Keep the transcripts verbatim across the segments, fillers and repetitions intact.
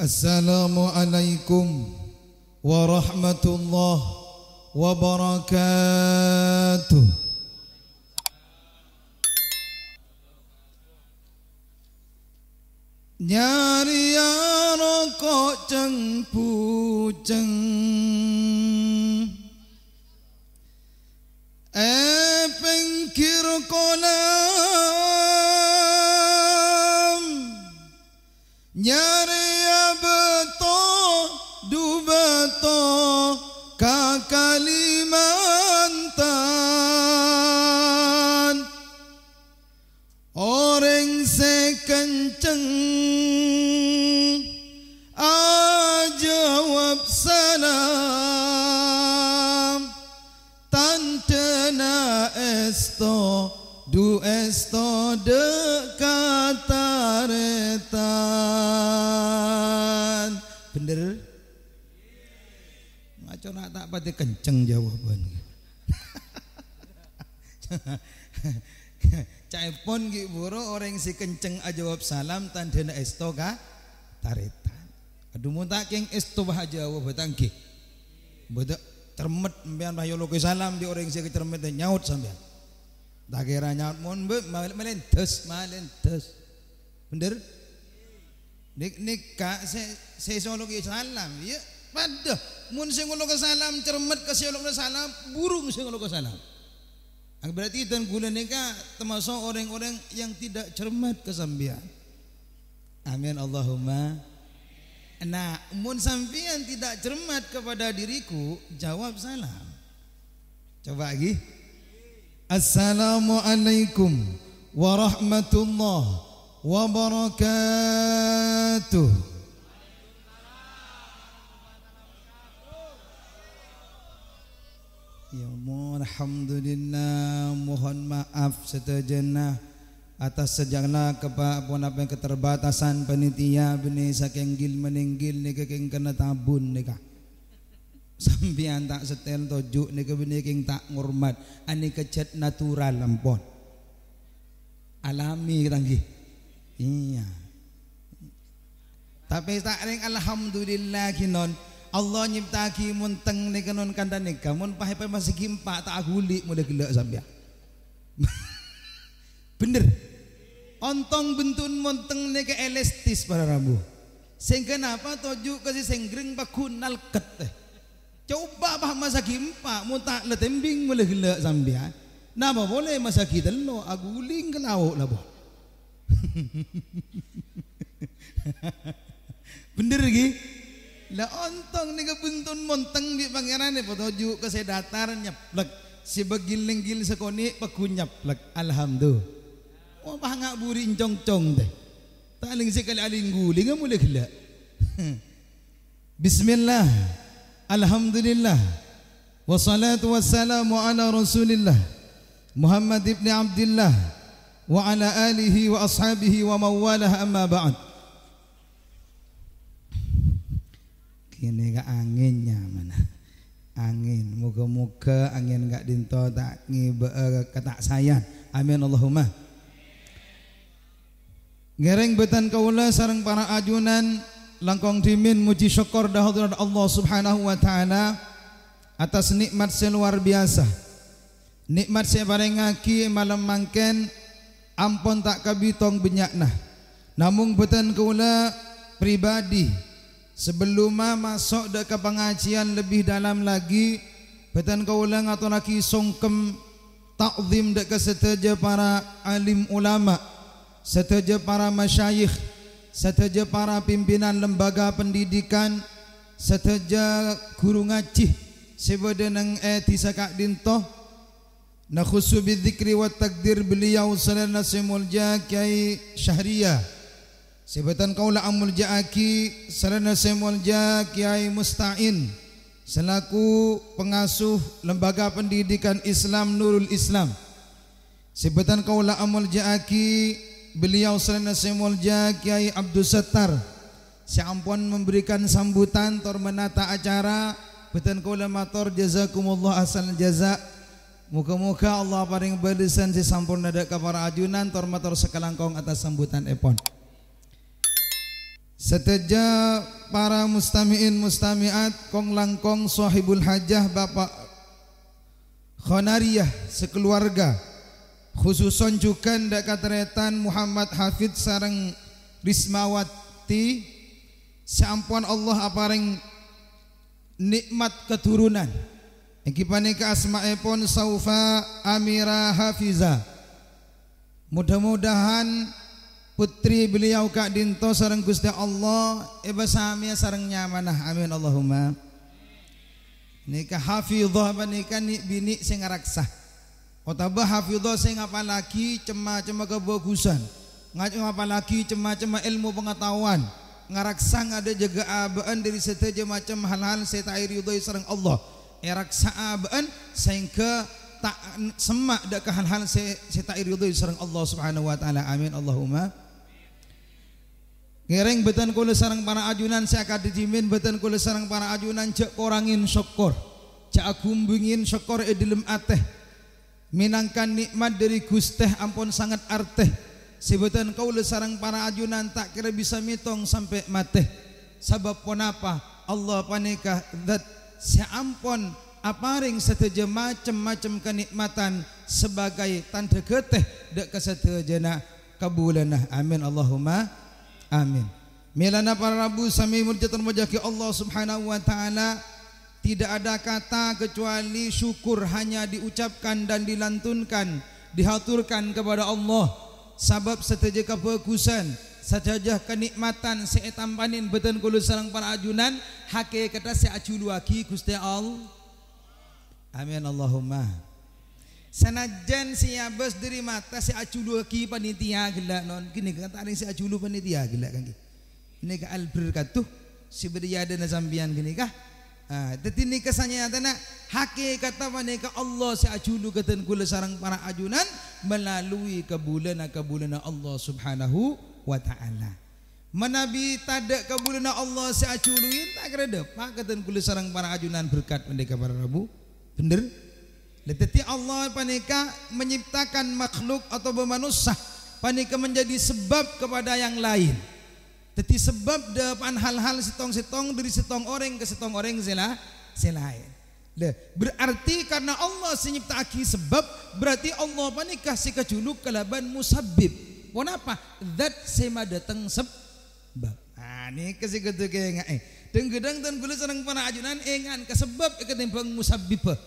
Assalamualaikum warahmatullahi wabarakatuh. Nyarèya roko' ceng-puceng è pèngghir kolam. Nyarèya bâto, du bâto ka Kalimantan. Orèng sè kenceng ajâwâb salam, tandhâna èsto, du èsto dâ' ka tarètan. Bhender? Maco na' ta' patè kenceng jawabhân. Ca'èpon ghi' buru orèng sè kenceng ajâwâb salam tandhâna èsto ka tarètan. Adhu, mon ta' kèng èsto bâ ajâwâb bâtanggi. Bâdâ cermet sampèyan bâ yolokè salam dâ' orèng sè kacermet nyaot sampèyan. Ta' kèra nyaot mon bâ mal-, malèndhâs, malèndhâs. Bhender? Nik-, nèka sè, sè soloke salam, ya, padâ. Mon sè ngolok salam cermet ka sè ngolok salam, burung sè ngolok salam. Ah, berarti dân kaulâ nèka tamaso' orèng-orèng yang tidak cermat ka sampèyan. Amin, Allahumma. Nah, mon sampèyan tidak cermat kepada diriku, jawab salam. Coba lagi. Assalamualaikum warahmatullahi wabarakatuh. Ya, mo-, alhamdulillah, mohon maaf sadhâjâna atas segala kepa-, ponapa keterbatasan panitia bânnè sakèng ghil-manèng ghil nèka kèng kennèng tabun nèka. Sampèyan ta' setel toju' nèka bânnè kèng ta' ngormat. Anèka jhât natural ampon. Alami, ta' ngghi? Iyâ. Tapè ta' rèng alhamdulillah ghi, non. Allah nyèpta'aghi montèng nèka, non, kantha nèka. Mon paè-paè masagi empa' ta' aghuli' molè ghellâ' sampèyan. Bhender. Ontong bentu'en montèng nèka elastis, para rabu. Sèngghâ napa toju' ka sè sènggrèng pagghun nalket, eh. Coba pas masagi empa', mon ta' la tembing molè ghellâ' sampèyan. Napa polè masagi tello', aghuli' ka lao' la, bo. Bhender, ghi? La ontong nèka bentu'en montèng bi' Pangèran, èpatoju' ka sè datar nyaplek, sè bâghi lenggil sakonè' pagghun nyaplek. Alhamdulillah. Wah, pas nga' buri' cong-cong, tè. Ta' lèng sè kalè alèng-ghulinga molè ghellâ'. Bismillah. Alhamdulillah. Wassalatu wassalamu ala Rasulillah Muhammad ibni Abdillah wa ala alihi wa ashabihi wa mawalah, amma ba'd. Kènè' ka angèn nyamana. Angèn. Moga-moga angèn ka'dinto ta' ngèbâ'â kataksayân. Amin, Allahumma. Ngèrèng bhâdhân kaulâ sareng para ajunan langkong dhimèn mojhi sokkor dâ' hadrat Allah Subhanahu wa Ta'ala atas nè'mat sè lowar biyasa. Nè'mat sè èparèngaghi è malem mangkèn ampon ta' kabitong bânnya'na. Namong bhâdhân kaulâ pribadi, sabellumma maso' dâ' ka pangajiyân lebbi dalam lagi, bhâdhân kaulâ ngatorraghi songkem ta'zim dâ' ka sadhâjâ para alim ulama, sadhâjâ para masyayikh, sadhâjâ para pimpinan lembaga pendidikan, sadhâjâ ghuru ngajhi sè bâdâ neng è dhisa ka'dinto. Nakhussu bidzikri wa takdir beliau sareng sè molja Kyai Syahriya. Sè bhâdhân kaulâ amolja'aghi sareng sè molja Kyai Musta'in selaku pengasuh Lembaga Pendidikan Islam Nurul Islam. Sè bhâdhân kaulâ amolja'aghi beliau sareng sè molja Kyai Abdus Sattar sè ampon memberikan sambutan tor menata acara. Bhâdhân kaulâ mator jazakumullah ahsanal jaza. Moga-moga Allah parèng bâlessan sè samporna dâ' ka para ajunan tor mator sakalangkong atas sambutanèpon. Sadhâjâ para mustami'in mustami'at, kong-langkong sohibul hajah Bapa' Khonariyah sakaluwarga, khususon jhughân dâ' ka tarètan Muhammad Hafid sareng Rismawati sè ampon Allah aparèng nè'mat katurunan. Èngghi panèka asmaèpon Saufa Amira Hafiza. Mudah-mudahan putri beliau ka'dinto sareng Ghustè Allah èpasamèya sareng nyamana. Amin, Allahumma. Nèka hafidhah panèka nè'-binè' sè ngaraksa. Otabâ hafidhah sè ngapallaghi cem-macemma kabhâghusân, nga-, ngapallaghi cem-macemma èlmo pangataowan, ngaraksa ngadâ' jâgâ abâ'ân dâri sadhâjâ macem hal-hal sè ta' èridhoi sareng Allah. Èraksa abâ'ân saèngghâ ta' n-, semma' dâ' ka hal-hal sè, sè ta' èridhoi sareng Allah Subhanahu wa Ta'ala. Amin, Allahumma. Ngèrèng bhâdhân kaulâ sareng para ajunan sè akadhi dhimèn, bhâdhân kaulâ sareng para ajunan jhâ' korangè sokkor, jhâ' aghumbuwè sokkor è dhâlem atè, mènangka nè'mat dâri Ghustè ampon sanget artè, sè bhâdhân kaulâ sareng para ajunan ta' kèra bisa mètong sampè' matè. Sabâb ponapa? Allah panèka Dzat sè ampon aparèng sadhâjâ macem-macem kanè'matan sabâgâi tandhâ ghâtè dâ' ka sadhâjâna kabulâna. Amin, Allahumma amin. Mèlana para rabu sami molja tor mojâ'aghi Allah Subhanahu wa Ta'ala, tidak ada kata kecuali syukur hanya diucapkan dan dilantunkan, dihaturkan kepada Allah. Sabâb sadhâjâ kabhâghusân, sadhâjâ kanè'matan sè ètampanin bhâdhân kaulâ sareng para ajunan, hakèkatta sè ajhuluwâghi Ghustè Allah. Amin, Allahumma. Sanajjân sè èabâs dâri mata sè ajhuluwâghi panitia ghellâ', non. Ghânèka ta' rèng sè ajhulu panitia ghellâ', kan, ghi. Nèka al-berkatu sè bâdâ è adâ'na sampèyan ghânèka. Ah, dhâddhi nèka sanyatana hakèkatta panèka Allah sè ajhulu ka bhâdhân kaulâ sareng para ajunan melalui kabulâna-kabulâna Allah Subhanahu wa Ta'ala. Manabi tadâ' kabulâna Allah sè ajhuluwi, ta' kèra dâpa' ka bhâdhân kaulâ sareng para ajunan berkat panèka para rabu. Bhender? Lah, dhâddhi Allah panèka menciptakan makhluk otabâ manossa panèka menjadi sebab kepada yang lain. Dhâddhi sebab dâpa'an hal-hal sèttong-sèttong dâri sèttong orèng ka sèttong orèng sè la-, sè laèn. Lah, berarti karena Allah sè nyipta'aghi sebab, berarti Allah panèka sè kajhuluk kalabân musabbib. Ponapa? Dzat sè madhâteng seb-, bab. Ah, nèka sè kodhu kaènga'è. Dhâng-ghâdhâng bhâdhân kaulâ sareng para ajunan ènga'an ka sebab èkatèmbhâng musabbibhâ.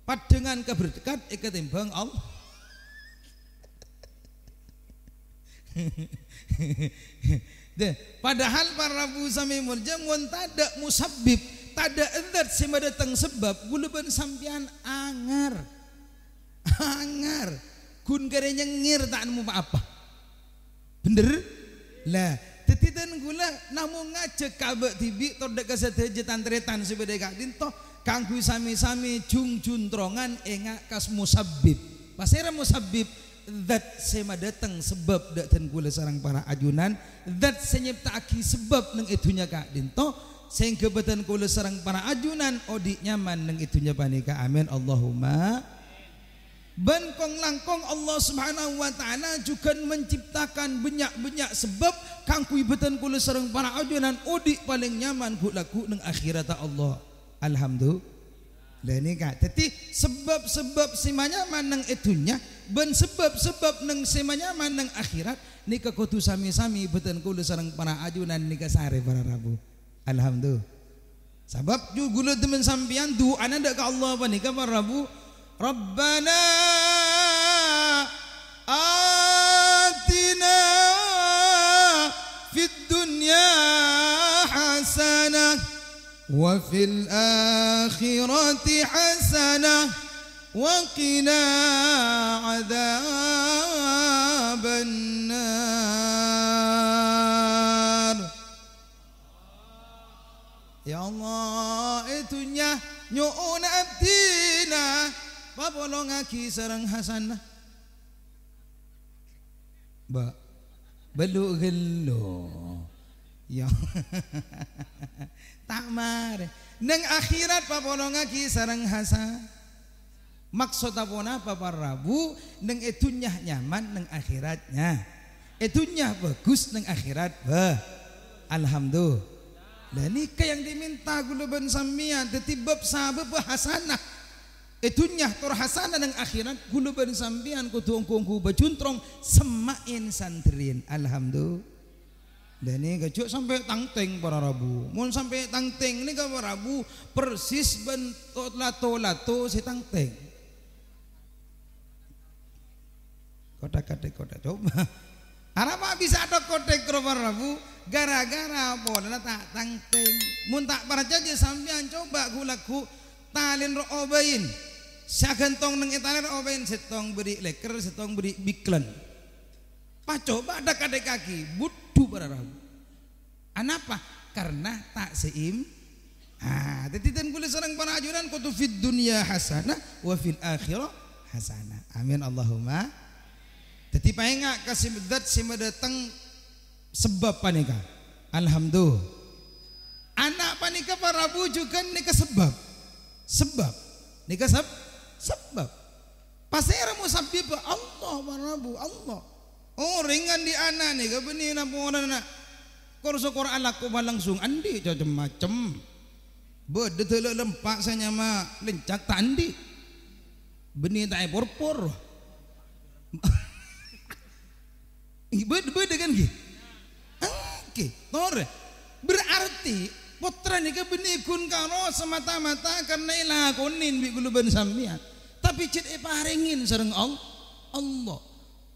Paddhângan ka berkat èkatèmbhâng Allah. Dâ, padahal para rabu sami molja, mon tadâ' musabbib, tadâ' dzat sè madhâteng sebab, kaulâ bân sampèyan angar. Angar. Ghun karè nyengngèr ta' nemmo pa-apa. Bhender? Lah, dhâddhi dhân kaulâ namong ngajhâk ka abâ' dhibi' tor dâ' ka sadhâjâ tan-tarètan sè bâdâ è ka'dinto kaangghuy sami-sami jhung-jhuntrongan ènga' ka musabbib. Pasèra musabbib? Dzat sè madhâteng sebab dâ' dhân kaulâ sareng para ajunan, dzat sè nyèpta'aghi sebab neng è dhunnya ka'dinto, sehingga bhâdhân kaulâ sareng para ajunan odi' nyaman neng è dhunnya panèka. Amin, Allahumma. Bân kong-langkong Allah Subhanahu wa Ta'ala jhughân menciptakan bânnya'-bânnya' sabâb kaangghuy bhâdhân kaulâ sareng para ajunan odi' palèng nyaman ghu'-lagghu' neng akhèratta Allah. Alhamdu-, Lah, nèka. Dhâddhi, sabâb-sabâb sè manyaman neng è dhunnya bân sabâb-sabâb neng sè manyaman neng akhèrat nèka kodhu sami-sami bhâdhân kaulâ sareng para ajunan nèka sarè para rabu. Alhamdu-, Sabâb ju-, kaulâ dhimèn sampèyan du'ana dâ' ka Allah panèka para rabu, "Rabbana atina fid dunya hasanah wa fil akhirati hasanah wa qina adzaban nar." Ya Allah, è dhunnya nyo'ona abdhina papolongngaghi sareng hasanah. Ba-, bellu' ghellu. Ya. Ta' marè. Neng akhèrat papolongngaghi sareng hasa-, Maksodda ponapa, para rabu? Neng è dhunnya nyaman, neng akhèrat nya-, è dhunnya bhâghus, neng akhèrat bhâ-, Alhamdulillah. Lah, nèka yang diminta kaulâ bân sampèyan, dhâddhi bab sabâbbhâ hasanah. È dhunnya tor hasanah neng akhèrat, kaulâ bân sampèyan kodhu ongghu-ongghu bhâjhuntrong, semma'èn sanderrèn. Alhamdulillah. Lah, nèka jhâ' sampè' tangtèng para rabu. Mon sampè' tangtèng nèka para rabu, persis bân to-, lato-lato sè tangtèng. Kothak-kathik kothak. Coba. Arapa bisa thok-kothek ro para rabu? Gara-gara polana ta' tangtèng. Mon ta' parcajâ sampèyan coba ghu-lagghu talèn ro obaèn. Sè aghântong neng è talèn ro obaèn, sèttong bâri' lèker, sèttong bâri' biklan. Pacoba thok-kathek aghi, budhu para rabu. Anapa? Karena ta' seim-, ah, dhâddhi dân kaulâ sareng para ajunan kodhu fid dunya hasanah wa fil akhirah hasanah. Amin Allahumma. Dhâddhi paènga' ka sè, zat sè madâteng sebab panèka. Alhamdulillah. Ana' panèka para rabu jhughân nèka sebab. Sebab. Nèka seb-, sebab. Pasèra mosabbhibhâ? Allah, para rabu, Allah. Orèng andi' ana' nèka bânnè naporana. Kor-sokor alako malangsong, andi' cem-macem. Bâdâ dâlâ lempa' sè nyama lencak ta' andi'. Bânnè ta' èporpor. Bâd-, bâdâ kan, ghi? Èngghi, torè. Berarti pottra nèka bânnè ghun karo semata-mata karena èlakonè bi' kaulâ bân sampèyan. Tapè cè' èparèngè sareng Al-, Allah.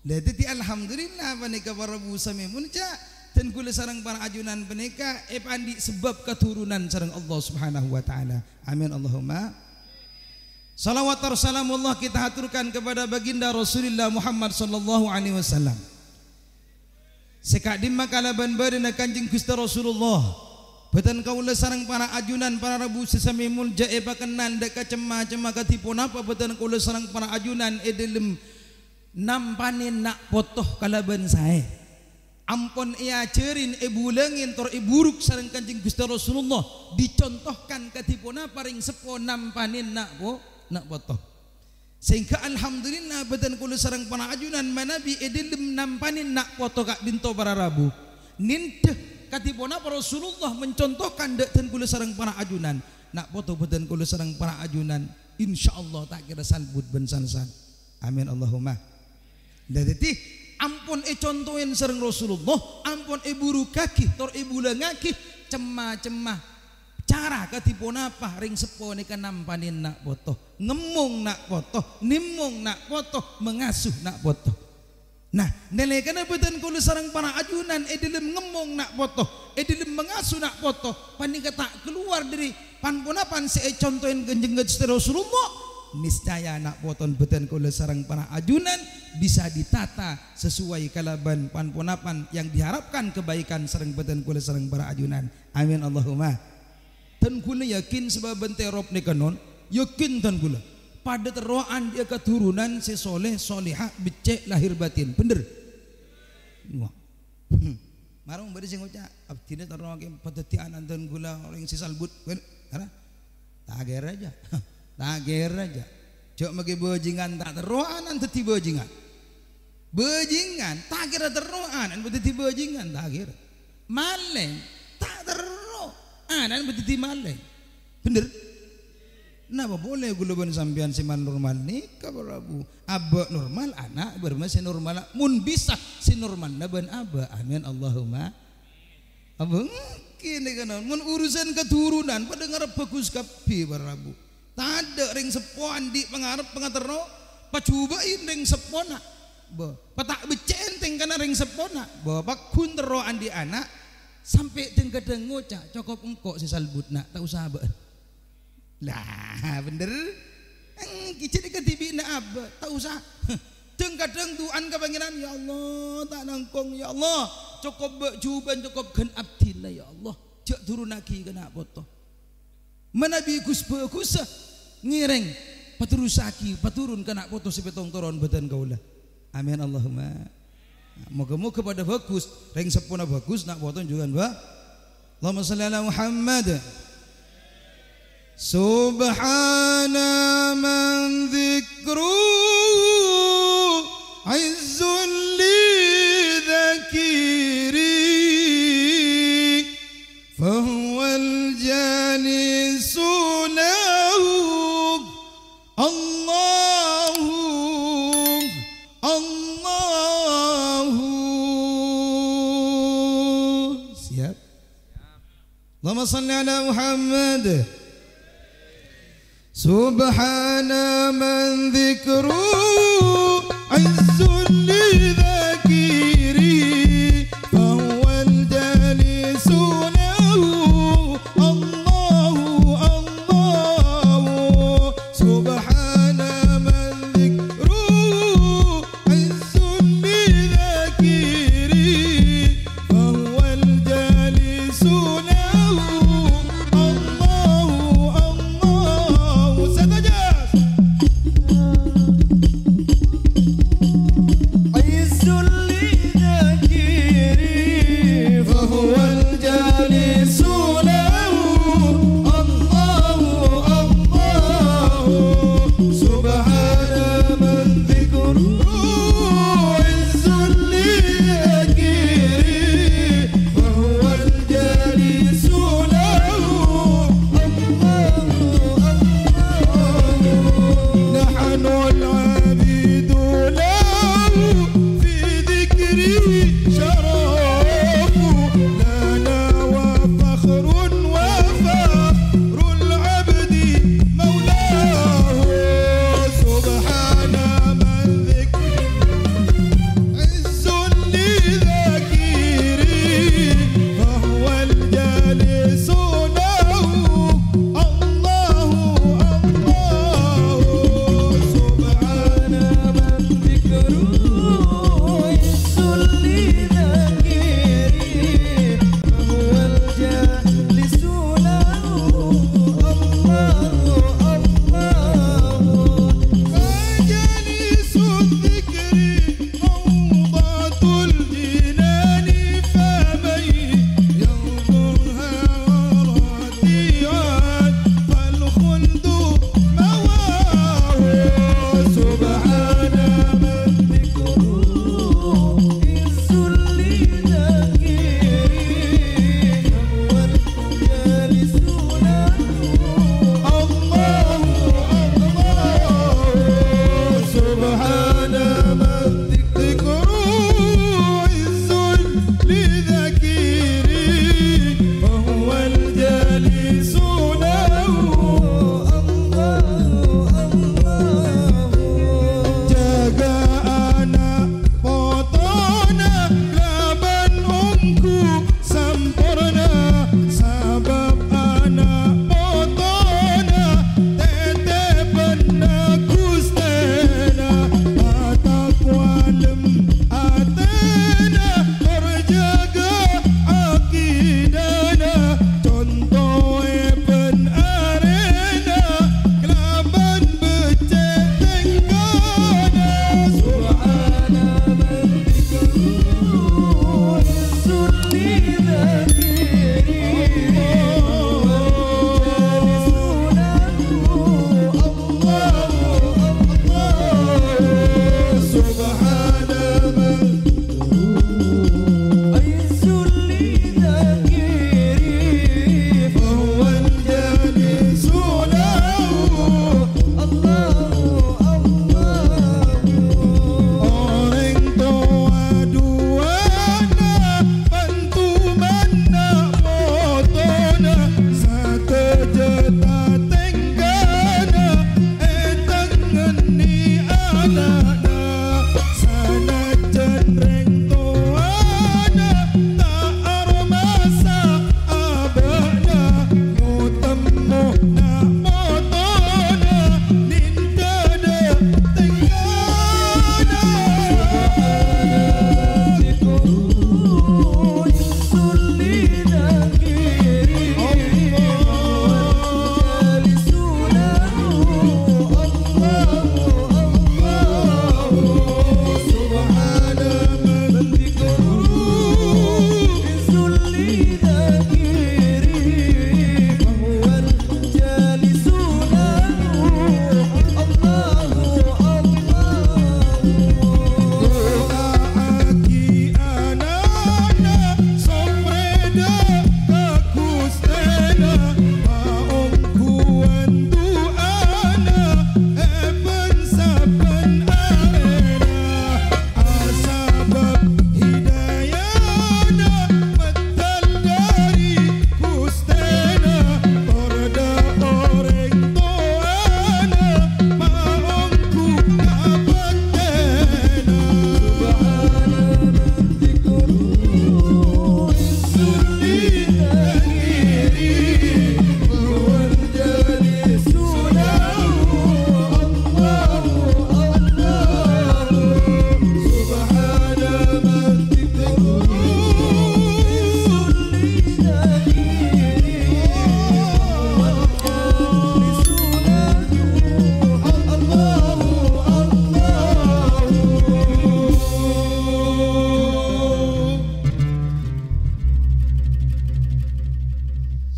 Lah, dhâddhi alhamdulillah panèka para rabu sè mè' molja, dân kaulâ sareng para ajunan panèka èpaandi' sebab katurunan sareng Allah Subhanahu wa Ta'ala. Amin Allahumma. Salawat tor salamullah kita haturkan kepada baginda Rasulullah Muhammad sallallahu alaihi wasallam. Sè ka'dimma kalabân bâdâna Kanjeng Ghustè Rasulullah, bhâdhân kaulâ sareng para ajunan, para rabu sè samè molja èpakennal dâ' ka cem-macemma kadhi ponapa bhâdhân kaulâ sareng para ajunan è dhâlem nampanè na' poto kalabân saè. Ampon èajhârin, èbulângè, tor èburuk sareng Kanjeng Ghustè Rasulullah, dicontohkan kadhi ponapa rèng seppo nampanè na' po-, na' poto. Sehingga alhamdulillah bhâdhân kaulâ sareng para ajunan manabi è dhâlem nampanè na' poto ka'dinto para rabu. Nèndhâ kadhi ponapa Rasulullah mencontohkan dâ' dhân kaulâ sareng para ajunan. Na' poto bhâdhân kaulâ sareng para ajunan, insyaallah ta' kèra salbut bân san-san. Amin Allahumma. Lah, dhâddhi, ampon èconto'è sareng Rasulullah, ampon èburukaghi, tor èbulângaghi, cem-macemma cara kadhi ponapa rèng seppo nèka nampanè na' poto, ngemmong na' poto, nèmmong na' poto, mangasuh na' poto. Nah, nalèkana bhâdhân kaulâ sareng para ajunan è dhâlem ngemmong na' poto, è dhâlem mangasuh na' poto, panèka ta' kalowar dhâri pan-ponapan sè èconto'è Kanjeng Ghustè Rasulullah, niscaya na' poton bhâdhân kaulâ sareng para ajunan bisa ditata sesuai kalabân pan-ponapan yang diharapkan kebaikan sareng bhâdhân kaulâ sareng para ajunan. Amin Allahumma. Dhân kaulâ yakin sabâbân terop nèka non, yakin dhân kaulâ. Padâ terro andi'â katurunan sè soleh, solehah, beccè' lahir batin. Bhender? Wah. Marong bâdâ sè ngoca', "Abdhina terro kè padâddhi ana' dhân kaulâ orèng sè salbut." Bân, ara? Ta' kèra jâ. Ta' kèra jâ. Jâ' maghi bhâjingan ta' terro ana' dhâddhi bhâjingan. Bhâjingan, ta' kèra terro ana' dhâddhi bhâjingan, ta' kèra. Malèng, ta' terro ana' dhâddhi malèng. Bhender? Napa polè kaulâ bân sampèyan sè mal-normal nèka, para rabu? Abâ' normal, ana' bârâmma sè normal. Mon bisa, sè normalna bân abâ'. Amin, Allahumma. Abâ' èngghi nèka, mon urusan katurunan, padâ ngarep bhâghus kabbhi, para rabu. Tadâ' rèng seppo andi' pangarep pangaterro, pajhubâ'in rèng seppona. Bâ, pata' beccè'èn tèngkana rèng seppona. Bâ, pagghun terro andi' ana', sampè' dhâng-kadhâng ngoca', "Cokop engko' sè salbut, Na', ta' osa abâ'." Lah, bhender? Èngghi jhâ' kadhibi'na abâ', ta' osa. Dhâng-kadhâng du'an ka Pangèran, "Ya Allah, ta' langkong, ya Allah. Cokop bâ' jhubâ'ân, cokop ghân abdhina, ya Allah. Jhâ' turunnaghi ka na' poto." Manabi ghus-bhâghussa ngèrèng, paterrossaghi, paturun ka na' poto sè pèttong toron bhâdhân kaulâ. Amin, Allahumma. Moga-moga padâ bhâghus, rèng seppona bhâghus, na' poto jhughân bhâ-, Allahumma shalli ala Muhammad. Subhana man dzikru izzul li dzakiri. اللهم صل على محمد. سبحان من ذكره عز لذاكره، فهو الجالس له. الله، الله. سبحان من ذكره عز لذاكره، فهو الجالس له. الله، الله. Setuju?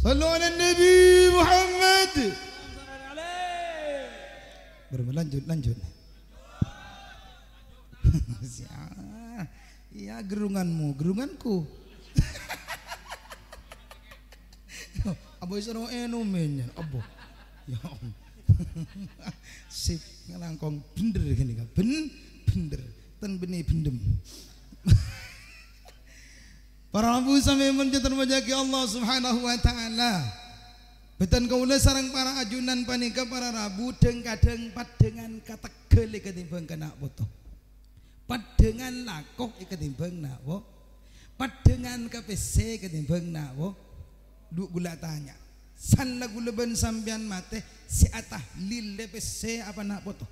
Shallu ala Nabi Muhammad. Berapa? Lanjut, lanjut. Iya, gerunganmu, gerunganku. Apa iso ro enu menyen? Apa? Ya Allah. Sip, ngalangkong bener gini kan. Ben, bener. Ten beni bendem. Para rabu sami mon jatan wajaki Allah Subhanahu wa Ta'ala. Bhâdhân kaulâ sareng para ajunan panèka para rabu dhâng-kadhâng paddhângan ka tegghâl èkatèmbhâng ka na' poto. Paddhângan lako èkatèmbhâng na' po-, paddhângan ka pèssè èkatèmbhâng na' po-, du ghulâ tanya. San la ghulâ bân sampèyan matè sè atahlil lè pèssè apa na' poto?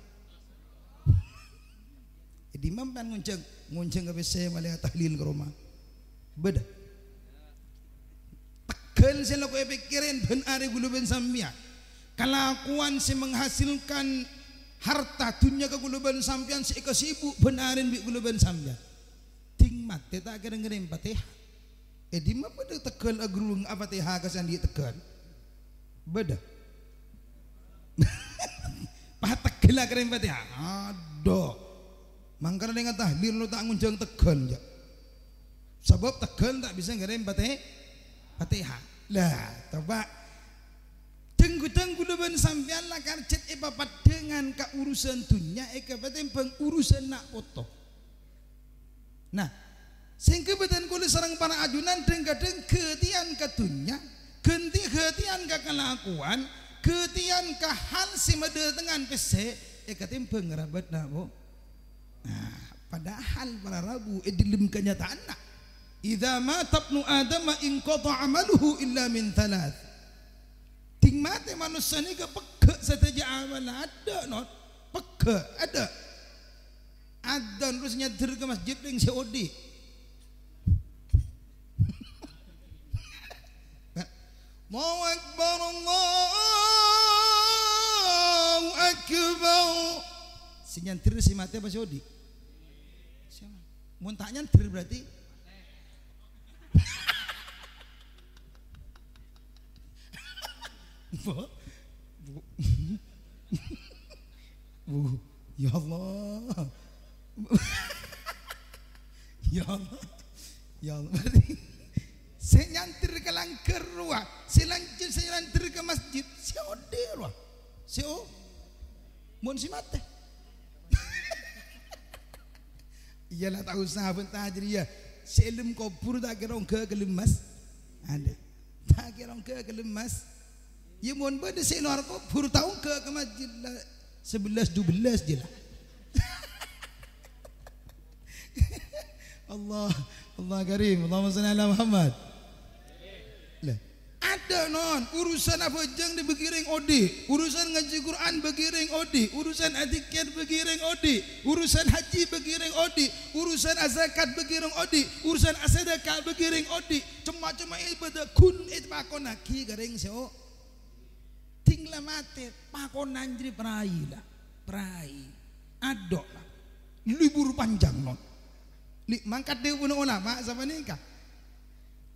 È dimma sampèyan ngonjhâng, ngonjhâng ka pèssè malè atahlil ka roma? Bâdâ. Tegghâl sè lako èpèkkèrè bân arè ghulâ bân sampèyan. Kalakowan sè menghasilkan harta dhunnya ka ghulâ bân sampèyan sè èkasibuk bân arè bi' ghulâ bân sampèyan. Dhing matè ta' kèra ngèrèm Fatihah. È dimma bâdâ tegghâl agrung a-Fatihah ka sè andi' tegghâl? Bâdâ. Pas tegghâl la kèrèm Fatihah. Adhu. Mangkana nèng tahlil lo ta' ngonjhâng tegghâl, jâ'. Sabâb tegghâl ta' bisa ngèrèm Fati-, Fatihah. Lah, coba. Dhâng-ghudhâng ghulâ bân sampèyan la karjhât èpapaddhângan ka urusan dhunnya èkatèmbhâng urusan na' poto. Nah, sèngghâ bhâdhân kaulâ sareng para ajunan dhâng-kadhâng ghâtèyan ka dhunnya, ghântè-, ghâtèyan ka kalakowan, ghâtèyan ka hal sè madâtengngan pèssè èkatèmbhâng rabat na' po-, nah, padahal para rabu è dhâlem kanyataanna, "Idza mata ibnu Adama inqata'a amaluhu illa min thalath." Dhing matè manossa nèka pegghâ' sadhâjâ amalla, adâ', non. Pegghâ', adâ'. Adzan terros nyandher ka masjid rèng sè odi'. Allahu Akbar, Allahu Akbar. Sè nyandher sè matè apa sè odi'? Sè ma-, mon ta' nyandher berarti Bu, bu, bu, ya Allah. Ya Allah. Ya Allah. Berarti sè nyandher ka langghâr rowa, sè lanjut sè nyandher ka masjid, sè odi' rowa. Sè o-, mon sè matè. Iyâ la, ta' osa bânta jârèya. Sè è dâlem kobhur ta' kèra ongghâ ghâlemmas. Andi'. Ta' kèra ongghâ ghâlemmas. Iyâ, mon bâdâ sè è lowar kobhur ta' ongghâ ka masjid la sebelas dua belas jâ la. Allah, Allah Karim. Allahumma shalli ala Muhammad. Lah, adâ', non, urusan abhâjâng dibâgi rèng odi', urusan ngajhi Qur'an bâgi rèng odi', urusan adzikir bâgi rèng odi', urusan hajji bâgi rèng odi', urusan azakat bâgi rèng odi', urusan asadaka bâgi rèng odi', cem-macemma ibâdâ ghun èpakonnaghi ka rèng sè o-, Dhing la matè, pakonan jârèya prai la, prai. Adâ' la. Libur panjang, non. Li-, mangkat dhâbuna ulama sapanèka,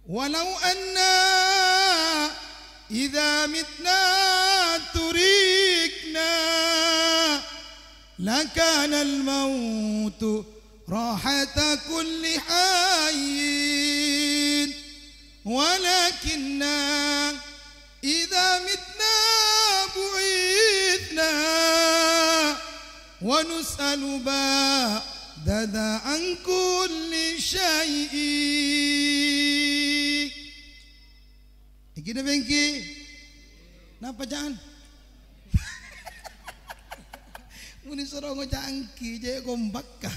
"Walau anna idza mitna turikna lakanal mautu rahata kulli hayyin." Walakinna idza mitna bu'itsna wa nus'alu ba'da dza an kulli syai'in. Iki napa ènggi? Napa, Can? Muni soro ngoca' ènggi, cè' kompak, ka.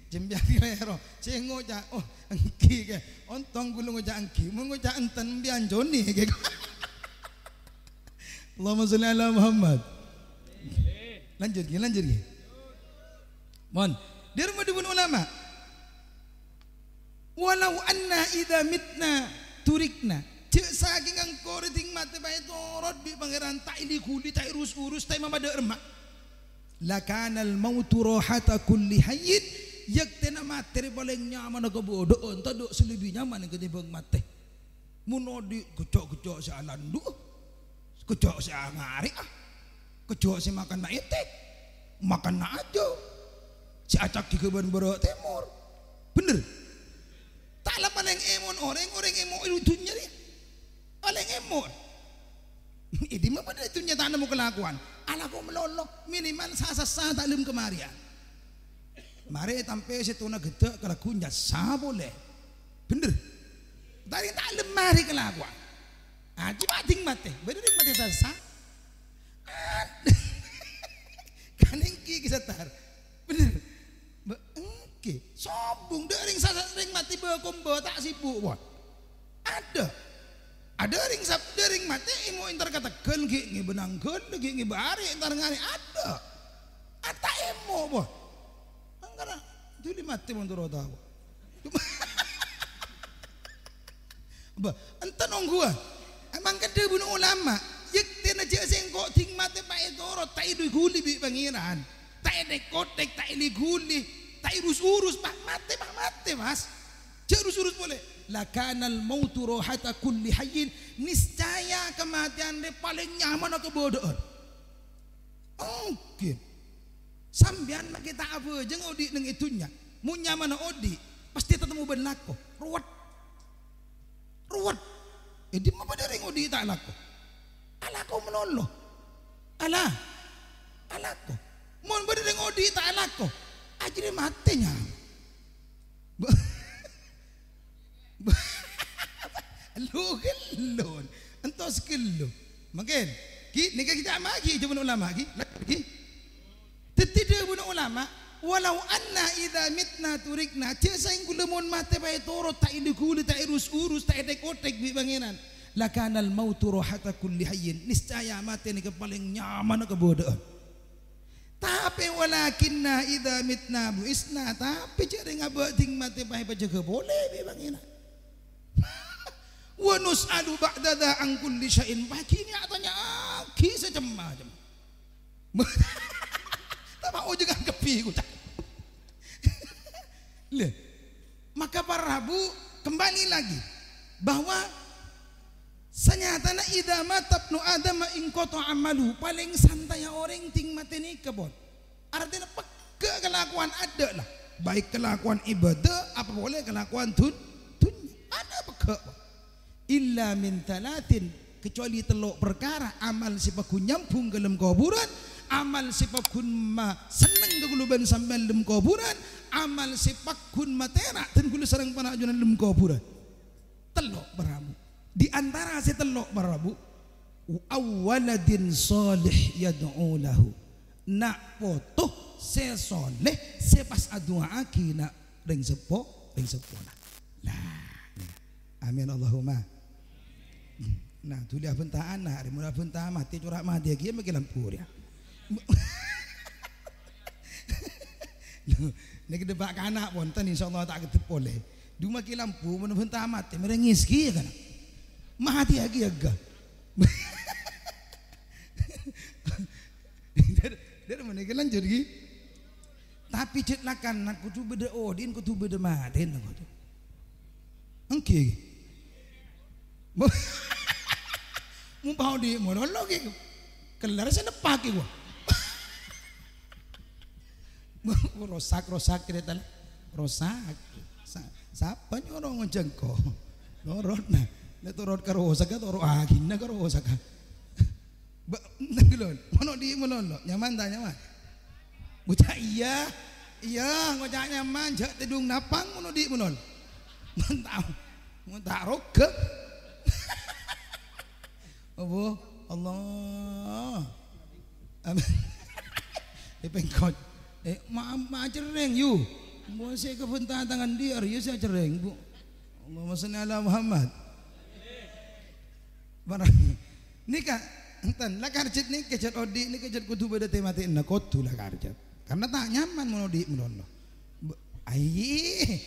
Jembiyani lèro. Sè ngoca', oh, ènggi, kè. Ontong ghulâ ngoca' ènggi. Mon ngoca' enten, mbiyan joni, kè. Allahumma sholli ala Muhammad. Lanjut, ghi, lanjut, ghi. Mon, dhâri madhubun ulama. "Walau anna idza mitna turikna." Jhâ' sakèng engko' rè dhing matè paètorot bi' Pangèran, ta' èli-ghuli, ta' èrus-urus, ta' èmamadâ' remma. "Lakanal mautu rahata kulli hayyin." Yaktèna matè rè palèng nyamana kabâḍâ'ân, tadâ' sè lebbi nyaman katèmbhâng matè. Mon oḍi' gecco'-gecco' sè alanḍhu'â, gecco' sè angarè'â, gecco' sè makanna ètèk, makanna ajâm, sè acaggi ghâbây bârâ' tèmor. Bhender? Ta' la palèng èmon orèng, orèng èmon è dhunnya rèya. Palèng èmon. È ḍimma bâḍâ è dhunnya ta' nemmo kalakowan? Alako malolo, minimal sa-sassa ta' lem kamarèyan. Marè ètampè sèttona ghedda' kalagghuna nyassa polè. Bhender? Tadâ' ta' lem marè kalakowan. Ajjhi paḍing matè, bâḍâ rèng matè sassa. Ad-, kan èngghi ki Sattar. Bhender? Bâ-, èngghi. Sobung, ḍâ' rèng sassa, rèng matè bâ-, komba ta' sibuk, pon. Aḍâ'. Aḍâ' rèng sab-, ḍâ' rèng matè èmo entar ka tegghâl, ghi' ngèbâ nangghâl, ghi' ngèbâ arè', entar ngarè', aḍâ'. Ata' èmo, pon. Angkara dhuli matè mon toro' tao. Bâ, enten ongghuwân. Mangkana dhâbuna ulama, yaktèna jhâ' sèngko' ḍing matè pa' ètoro', ta' èḍuli-ghuli bi' Pangèran. Ta' ètèk-kotèk, ta' èli-ghuli, ta' èrus-urus, pa' matè, pa' matè, Mas. Jhâ' rus-urus polè. "Lakanal mautu rohata kulli hayyin." Niscaya kamatèyan rè palèng nyamana kabâḍâ'ân. Èngghi. Sampèyan makè ta' abhâjâng oḍi' neng è dhunnya. Mon nyamana oḍi', pastè tatemmo bân lako. Ruwet. Ruwet. È ḍimma bâḍâ rèng oḍi' ta' alako? Alako malolo. Ala. Alako. Mon bâḍâ rèng oḍi' ta' alako, ajjhâ' matè nyamana. Ba-, ba-, lu ghellon. Entos ghellu. Mangkèn. Ghi, nèka kita ma ghi, jhâbuna ulama ghi. Ghi. Dhâddhi dhâbuna ulama, "Walau anna idza mitna turikna," jhâ' saèngghâ la mon matè pa' ètoro', ta' èli-ghuli, ta' èrus-urus, ta' ètèk-otèk bi' Pangèran. "Lakanal mautu rohata kulli hayyin." Niscaya matè nèka palèng nyamana kabâḍâ'ân. Tapè, "Walakinna idza mitna bu'itsna," tapè jhâ' rèng abâ' ḍing matè pa' èpajâgâ polè bi' Pangèran. "Wa nus'alu ba'da dza an kulli syai'in," paghi nèka atanya'aghi sè cem-macem. Ta' mau jhâ' kabbhi, koca'. Lè, maka para rabu, kembali lagi bahwa sanyatana idza mata ibnu Adam inqata'a amaluhu, palèng santaya orèng ḍing matè nèka, pon. Artèna pegghâ' kalakowan aḍâ' la, baik kalakowan ibâdâ apa polè kalakowan dun-, dhunnya, aḍâ' pegghâ', pon. Illa min thalatsin, kecuali tello' parkara, amal sè pagghun nyambhung ka lem kobhurân, amal sè pagghun ma-, senneng ka kaulâ bân sampèyan lem kobhurân, amal sè pagghun matèra' dân kaulâ sareng para' ajunan lem kobhurân. Tello' para rabu. Di antara sè tello' para rabu, "Aw waladin shalih yad'u lahu." Na' poto sè soleh sè pas adu'aaghi na' rèng seppo, rèng seppona. Lah, amin Allahumma. Nah, dhuli abhânta ana', rè mon abhânta matè, cora' matè ghi' makè lampu rèya. Lho, nèka ḍâpa' kana' ponten, insyaallah ta' keddhep polè. Ḍu makè lampu, mon abhânta matè, mèrengngis ghi' ya kana'. Matè ghi' ya ga. Ḍâr-, ḍâr menèka lanjut ghi. Tapè jhât lakana kodhu bâḍâ oḍi'na, kodhu bâḍâ matèna kodhu. Èngghi. Mon pa' oḍi' malolo ghi. Kellar sè neppa ghi, wa. Rosak, rosak caretana. Rosak. Sa-, sapa nyoro ngonjhâ engko'? Norot, nah. Nek torot ka rosak, toro' aghina ka rosak. Ba-, nanggu lho, mon oḍi' malolo, nyaman ta' nyaman? Ngoca' iyâ, iyâ, ngoca' nyaman, jhâ' tèḍung napang mon oḍi' malolo. Mantap, mantap roga. Apa? Allah. Amin. Eh, pengkot. Eh, ma-, ma cerrèng, yu. Mbok sè kabhânta tangan ḍiyâ, yu sè cerrèng, Bu. Allahumma shalli ala Muhammad. Barang nèka, enten, la karjhât nèka, jhât oḍi' nèka, jhât kodhu bâḍâ tè-matèna, kodhu la karjhât. Karna ta' nyaman mon oḍi' malolo. Be-, ai,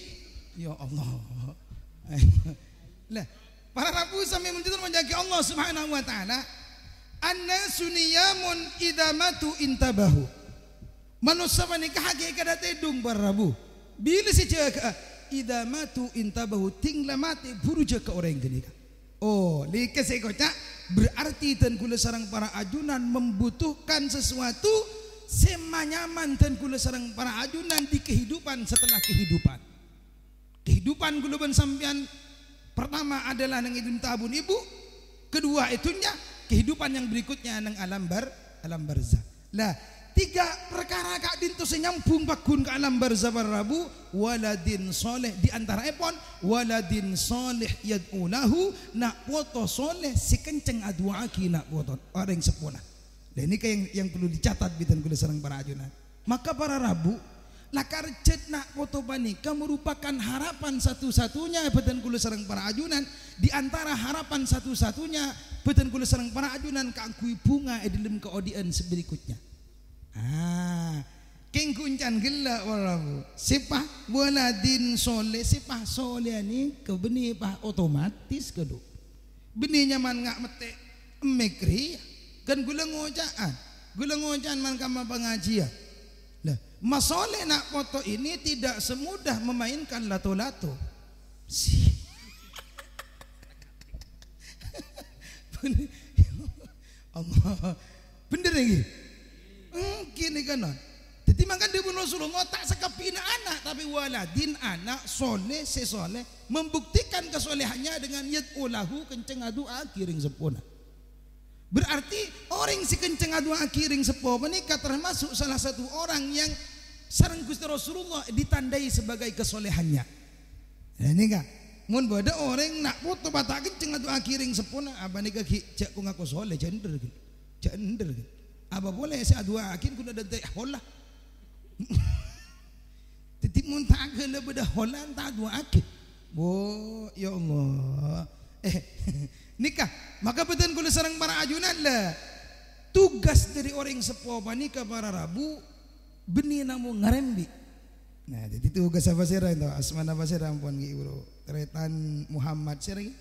ya Allah. Lah, para rabu sami mon jhât mon jâgâ Allah Subhanahu wa Ta'ala. "Annasu niyamun idza matu intabahu." Manossa panèka hakèkatta tèḍung, para rabu. Bilâ sè jâgâ'â, "Idza matu intabahu," tèng la matè, buru jâgâ orèng ghânèka. Oh, lèkè sè èkoca', berarti dân kaulâ sareng para ajunan membutuhkan sesuatu sè manyaman dân kaulâ sareng para ajunan di kehidupan setelah kehidupan. Kehidupan kaulâ bân sampèyan pertama adalah neng è dhunnya abuna ibu, kedua è dhunnya, kehidupan yang berikutnya neng alam bar-, alam barzakh. Lah, tiga parkara ka'dinto sè nyambhung pagghun ka alam barzakh, para rabu, waladin shaleh, di antaraèpon waladin shaleh yad'u lahu, na' poto shaleh sè kencèng adu'aaghi na' poto orèng seppona. Lah, nèka yang, yang perlu dicatat bi' dân kaulâ sareng para ajunan. Maka para rabu, lakar jhât na' poto panèka merupakan harapan satu-satunya bâdhân kaulâ sareng para ajunan, di antara harapan satu-satunya bâdhân kaulâ sareng para ajunan kaangghuy bhunga è dhâlem kaodi'ân sè berikutnya. Ah, kèng ghun can ghellâ', para rabu. Sè pas waladin shaleh, sè pas shaleh nèka bânnè pas otomatis kadhu. Bânnè nyaman nga' mettè' emmèk rèya, kan ghulâ ngoca'an, ghulâ ngoca'an man kamma pangajiyân. Lah, masolè na' poto ini tidak semudah memainkan lato-lato. Si-, Allah. Bhender ngghi? Èngghi nèka, non. Dhâddhi mangkana dhâbuna Rasulullah, ta' sakabbhina ana', tapè waladin, ana' shaleh, sè shaleh, membuktikan kasolehannya dengan yad'u lahu, kencèng adu'aaghi rèng seppona. Berarti orèng sè kencèng adu'aaghi rèng seppo panèka termasuk salah satu orang yang sareng Ghustè Rasulullah ditandai sebagai kasolehannya. Nah, nèka, mon bâdâ orèng na' poto pas ta' kencèng adu'aaghi rèng seppona, apa nèka ghi' jhâ' ko-ngako shaleh, jhâ' endher, ghi. Jhâ' endher, ghi. Apa polè sè adu'aaghi ghun adântè' hola. Dhâddhi, mon ta' ghellâ' bâdâ hola, ta' adu'aaghi. Wo, ya Allah. Eh, nèka, maka bâdhân kaulâ sareng para ajunan, la, tugas dhâri orèng seppo panèka, para rabu, bânnè namong ngarembi'. Nah, dhâddhi tugas apa sèra ento? Asmana apa sèra ampon ghi' buru? Tarètan Muhammad sèra ghi?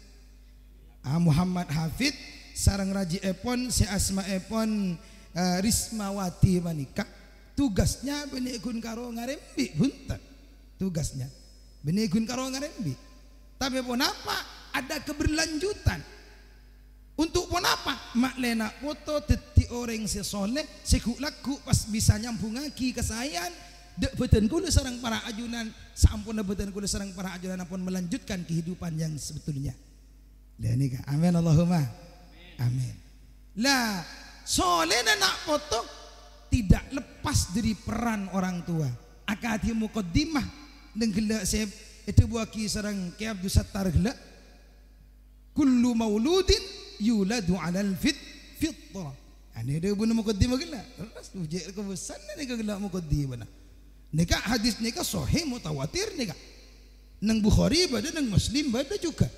Ah, Muhammad Hafid sareng raji'èpon sè asmaèpon, eh, Rismawati panèka. Tugasnya bânnè ghun karo ngarembi', bhunten. Tugasnya bânnè ghun karo ngarembi'. Tapè ponapa? Ada keberlanjutan. Untuk ponapa? Ma'lè na' poto dhâddhi orèng sè shaleh, sè ghu'-lagghu' pas bisa nyambhungaghi kasaèan dâ' bâdhân kaulâ sareng para ajunan, saamponna bâdhân kaulâ sareng para ajunan ampon melanjutkan kehidupan yang sebetulnya. Lah nèka, amin, Allahumma amin. Lah, shalèna na' poto tidak lepas dhâri peran orang tua. Akadhi mukaddimah neng ghellâ' sè èdhâbuwâghi sareng Kè Abdus Sattar ghellâ'. "Kullu mauludin yuladu 'alal fit-, fitrah." Anè dhâbuna mukaddimah ghellâ'. Terros jhâ' kabâsana nèka ghellâ' mukaddimana. Nèka hadis nèka sahih mutawatir nèka. Neng Bukhari bâdâ, neng Muslim bâdâ juga.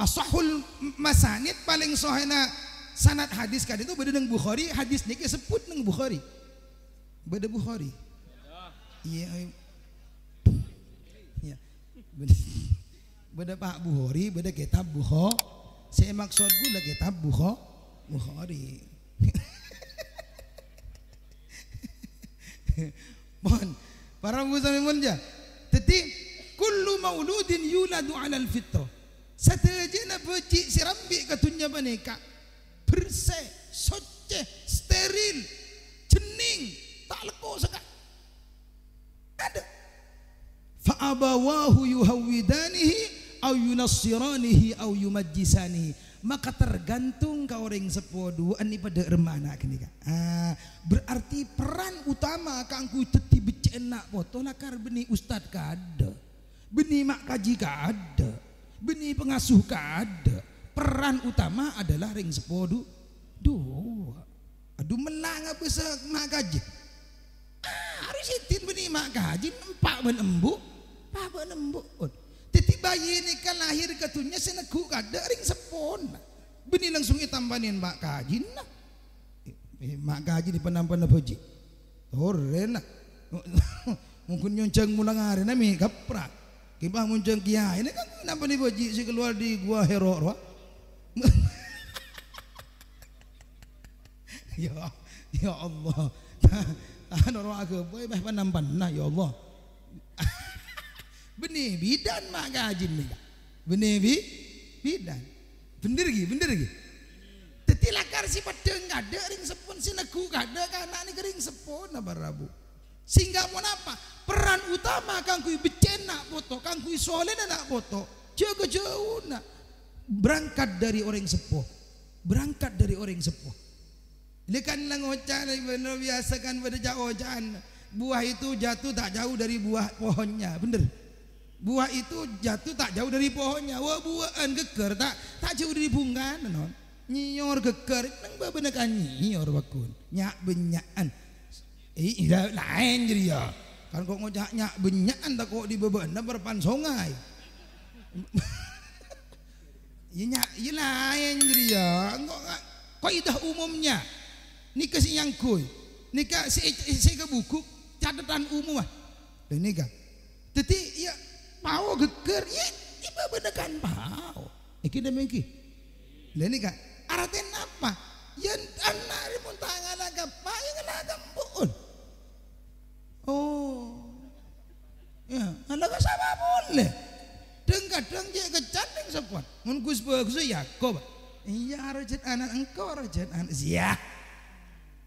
Ashahhul masanid, palèng sahihna sanad hadis ka'dinto bâdâ neng Bukhari, hadis nèka èsebbhut neng Bukhari. Bâdâ Bukhari. Iyâ, ayo. Iyâ. Bâdâ, bâdâ Pak Bukhari, bâdâ kitab Bukho-, sè èmaksod ghulâ kitab Bukho-, Bukhari. Mon, para rabu sami mon, jâ. Dhâddhi, "Kullu mauludin yuladu 'alal fitrah." Sadhâjâna bhâji' sè èrambi' ka dhunnya panèka bersè, soccè, steril, jhennèng, ta' lekko saka-, adâ'. "Fa abawahu yuhawwidanihi, au yunassiranihi, au yumajjisanihi." Maka tergantung ka orèng seppo duwâ'ân nèka padâ remma ana' ghânèka. Ah, berarti peran utama kaangghuy dhâddhi beccè'en na' poto lakar bânnè ustad kaadâ', bânnè ma' kajhi kaadâ', bânnè pangasuh kaadâ'. Peran utama adalah rèng seppo du-, duwâ'. Adhu, mella' ngabâsa ma' kajhi. Ah, arè sèdin bânnè ma' kajhi, empa' bân embu'. Empa' bân embu'. Dhâddhi, bayi nèka lahir ka dhunnya sè neggu' kaadâ' rèng seppona. Bânnè langsung ètampanè ma' kajhina. Eh, ma' kajhi nè pan-empanna bhâji'. Torèna. Mongghun nyonjhâng molang arèna mè' gaprak. Kèng pas monjhâng kèyaè nè kan nampanè bhâji' sè kalowar dâri Gua Hira rowa. Ya, ya Allah. Anu rowa aghâbây bâh pan-empanna, ya Allah. Bânnè bidan ma' kajin nèka. Bânnè bi-, bidan. Bhender ghi, bhender ghi. Dhâddhi lakar sè peddhâng kaadâ' rèng seppon sè neggu' kaadâ' kana' nèka rèng seppona para rabu. Sehingga ponapa? Peran utama kaangghuy beccè'na na' poto, kaangghuy solèna na' poto, jâ-kajâuna berangkat dari orèng seppo. Berangkat dari orèng seppo. Lè kan la ngoca' la bhender biyasa kan bâdâ ca'-oca'an, "Buah itu jatuh tak jauh dari buah pohonnya." Bhender? "Buah itu jatuh tak jauh dari pohonnya." Wâ', buwâ'ân ghâggâr ta', ta' jâu dâri bhungkana, non. Nyèyor ghâggâr, neng bâbâna kan nyèyor, bâkun. Nya'-bânnya'an. Eh, iyâ, laèn jârèya. Kan ko' ngoca' nya'-bânnya'an tako' dâri bâbâna parappa'na songay. Iyâ nya-, iyâ laèn jârèya. Engko' nga-, kaidah umumnya. Nèka sè nyangghuy. Nèka sè, sè èkabuguk catetan umum, ah. Lha nèka. Dhâddhi, iyâ, pao ghâggâr, iyâ, iyâ bâbâna kan pao. Èngghi napa èngghi? Lha nèka, artèna apa? Yâ, ana' rè mon ta' ngala' ka pa', iyâ ngala' ka embu'en. Oh. Iyâ, ngala' ka sapa polè? Dhâng-kadhâng cè' kècèng sapa? Mon ghus-bhâghus iyâ ko, Pa'. Iyâ, arajât ana' engko', arajât ana'. Iyâ.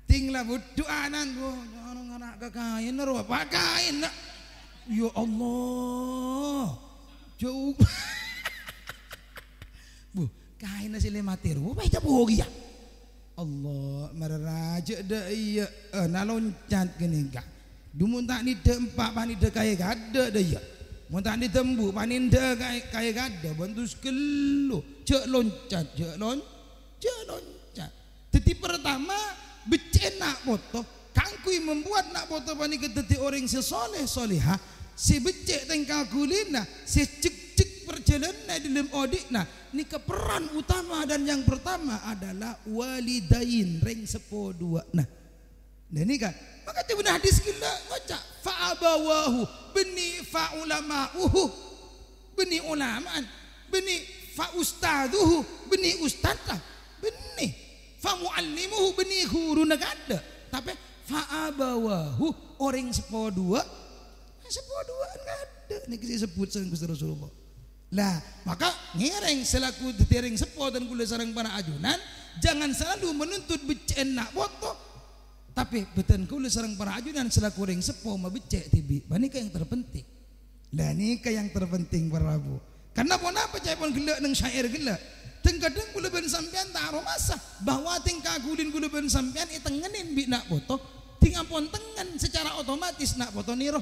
Ting la budhu anan, wah, nyarang ana' kakaèn, ro, apa kaèn, na'? Ya Allah. Jauh. Bu, kaènna sè lè matè, ro, apa ècapo kèya? Allah, mara rajâ dâ' iyâ, eh, na loncat ghânèka. Du mon ta' nèddhâ empa', pa' nèddhâ kaè kaadâ' dâ' iyâ. Mon ta' nèddhâ embu', pa' nèddhâ kaè, kaè kaadâ', bân dus ghellu. Jhâ' loncat, jhâ' lon-, jhâ' loncat. Dhâddhi, partama, beccè'na na' poto, kaangghuy membuat na' poto panèka dhâddhi orèng sè soleh soleha, sè beccè' tèngka ghulina, sè jhekjhek parjhâlânanna è dhâlem odi'na, nèka peran utama dan yang pertama adalah walidain, rèng seppo duwâ'na. Nah, nèka, maka dhâbuna hadis ghellâ' ngoca', "Fa abawahu," bânnè "fa ulama'uhu," bânnè ulama'an, bânnè "fa ustadzuhu," bânnè ustadda, bânnè "fa muallimuhu," bânnè ghuruna kaadâ'. Tapè "fa abawahu," orèng seppo duwâ', seppo duwâ'ân kaadâ'. Nèka sè èsebbhut sareng Ghustè Rasulullah. Lah, maka ngèrèng selaku dhâddhi rèng seppo dan kaulâ sareng para ajunan, jangan selalu menuntut beccè'en na' poto. Tapè bhâdhân kaulâ sareng para ajunan selaku rèng seppo mabeccè' dhibi'. Panèka yang terpenting. Lah, nèka yang terpenting, para rabu. Karna ponapa ca'èpon ghellâ' neng syair ghellâ'? Dhâng-kadhâng kaulâ bân sampèyan ta' aromasa bahwa tèngka ghulina kaulâ bân sampèyan ètengngennè bi' na' poto. Dhing ampon tengngen, secara otomatis na' poto nèro.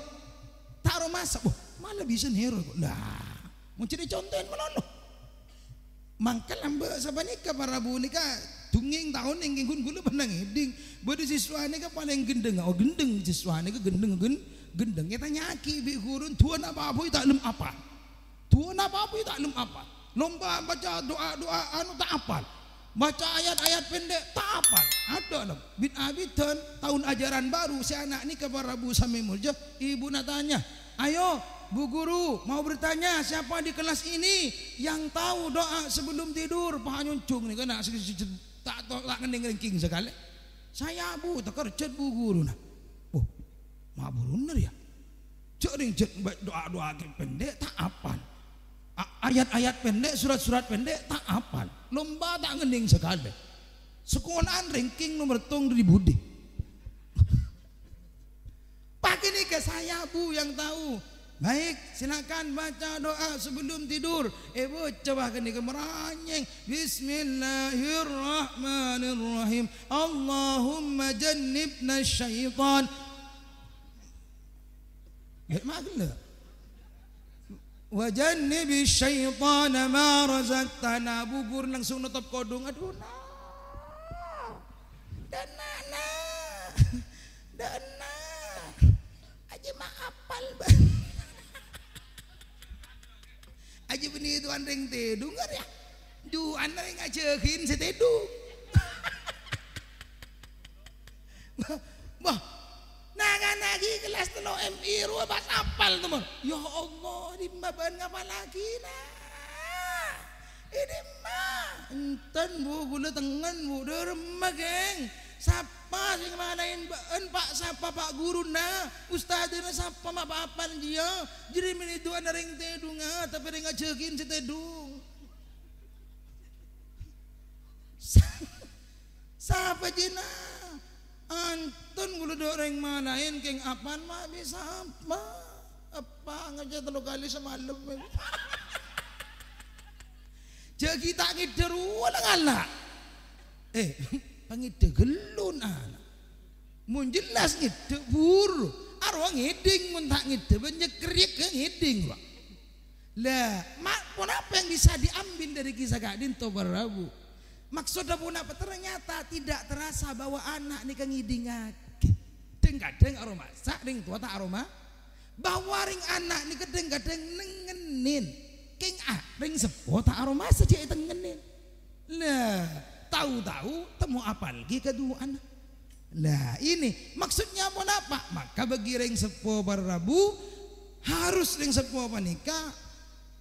Ta' aromasa, wah, mala bisa nèro, kok. Lah, mon jârèya conto'èn malolo. Mangkana lambâ' sapanèka, para rabu nèka, dungngèng taon èngghi ghun kaulâ pernah ngèdhing. Bâdâ siswa nèka palèng ghendheng, oh, ghendheng siswa nèka, ghendheng, ghen-, ghendheng. Ètanya'aghi bi' ghuruna, duwâ' napa apa ta' lem apal. Duwâ' napa apa ta' lem apal. Lomba baca doa-doa anu ta' apal. Maca ayat-ayat pendek, ta' apal. Adâ' lem. Bit-abiddhân, taon ajaran baru, sè ana' nèka para rabu samè molja, ibuna tanya, "Ayo, Bu Guru, mau bertanya, siapa di kelas ini yang tahu doa sebelum tidur?" Pas nyonjhong nèka na' sè, sè, sè, ta', ta', ta' ngennèng rèngking sakalè. "Saya, Bu," takerjhât Bu Guruna. Wah, ma' bhuruna rèya. Jhâ' rèng jhâ' ba-, doa-doa pendek ta' apal. A-, ayat-ayat pendek, surat-surat pendek ta' apal. Lomba ta' ngennèng sakalè. Sekola'an ranking nomer tong dâri budi. Pakai nih ke saya, Bu, yang tahu. Baik, silakan baca doa sebelum tidur. Eh, bocah bahkan nih ke meranyeng. Bismillahirrahmanirrahim. Allahumma jannibna syaitan. Ghi' ma' ghellâ'. "Wa jannibis syaitana ma razaqtana." Bu Guru langsung notop kodhung. Adhu, na'. Dâ' enna', na'. Dâ' enna'. Ajjhâ ma' apal, bân. Ajjhâ bânnè towan rèng tèdhung, yâ. Juwâna rèng ajâghin sè tèdhung. Wah, na'-kana' ghi' kellas tello' M I rowa pas apal, teman. Ya Allah, dimma bâ'na ngapallaghi, na'? È dimma? Enten, Bu, kaulâ tengngen, Bu, dâremma, geng. Sapa sè malaèn bâ'ân, Pa'? Sapa, Pa', ghuruna? Ustadzana sapa, Ma'? Pa' apal jiyâ. Jârèya mènè du'ana rèng tèdhungnga, tapè rèng ajâghin sè tèdhung. Sa-, sapa jiyâ? Antun kaulâ dâ' rèng malaèn kèng apal, Ma', bisa apa? Apa ngajâ tello kalè samalem. Jâ' ghi' ta' ngèdhâ rowa la ngala'. Eh, pangèdhâ ghâllu, ana'. Mon jelas ngèdhâ, buru. Arowa ngèdhing, mon ta' ngèdhâ, bân nyèkrèk ngèdhing, wa. Lah, ma-, ponapa yang bisa diambil dari kisah ka'dinto para rabu? Maksudnya ponapa? Ternyata tidak terasa bahwa ana' nèka ngèdhingaghi. Dhâng-kadhâng aromasa, rèng towa ta' aroma. Bahwa rèng ana' nèka dhâng-kadhâng nengngenin. Kèng a-, rèng seppo ta' aromasa jâ' ètengngenin. Lah, tao-tao temmo apal ghi' kadu'ana. Lah, ini maksudnya ponapa? Maka bagi rèng seppo para rabu, harus rèng seppo panèka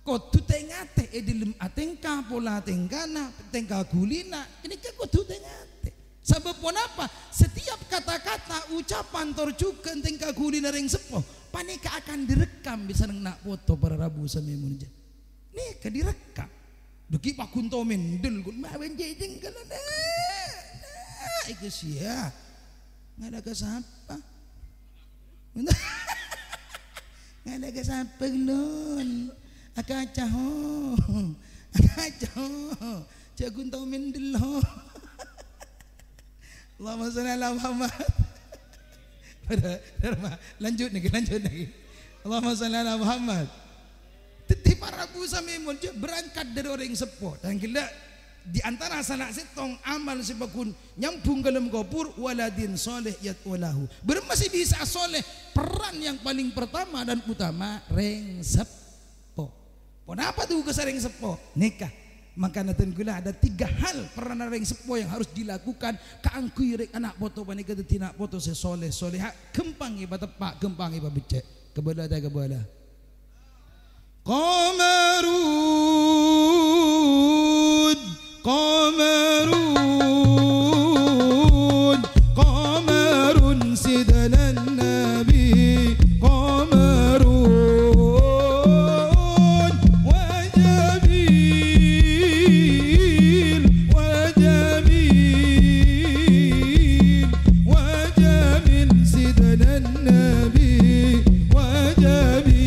kodhu tè-ngatè è dhâlem atèngka, pola tèngkana, tèngka ghulina, ghânèka kodhu tè-ngatè. Sabâb ponapa? Setiap kata-kata, ucapan, tor jhughân tèngka ghulina rèng seppo panèka akan direkam bi' sareng na' poto para rabu samè mon jâ. Nèka direkam. Dâgghi' paghun to mendel, ghun mawèn jèjèng kana, na', na', èkasiya. Ngala' ka sapa? Ngala' ka sapa, Lon? Akaca, ho. Akaca, ho. Jâ' ghun to mendel, ho. Allahumma shalli ala Muhammad. Pada, pada, lanjut nèka, lanjut nèka. Allahumma shalli ala Muhammad. Dhâddhi para rabu samè mon jâ' berangkat dâri orèng seppo. Dhâng ghellâ' di antara sala sèttong amal sè paghun nyambhung ka dâlem kobhur, waladin shalih yad'u lahu. Bârâmma sè bisa shalih? Peran yang paling pertama dan utama rèng seppo. Ponapa tugas rèng seppo? Nèka. Mangkana dhân ghulâ ada tiga hal peran rèng seppo yang harus dilakukan kaangghuy rèng ana' poto panèka dhâddhi na' poto sè shaleh shalehah, ghâmpang èpateppa', ghâmpang èpabeccè'. Kabâlâ ta' kabâlâ? Qamarun, qamarun, qamarun sidana nabi, qamarun, wa jamil, wa jamil, wa jamil sidana nabi, wa jamil.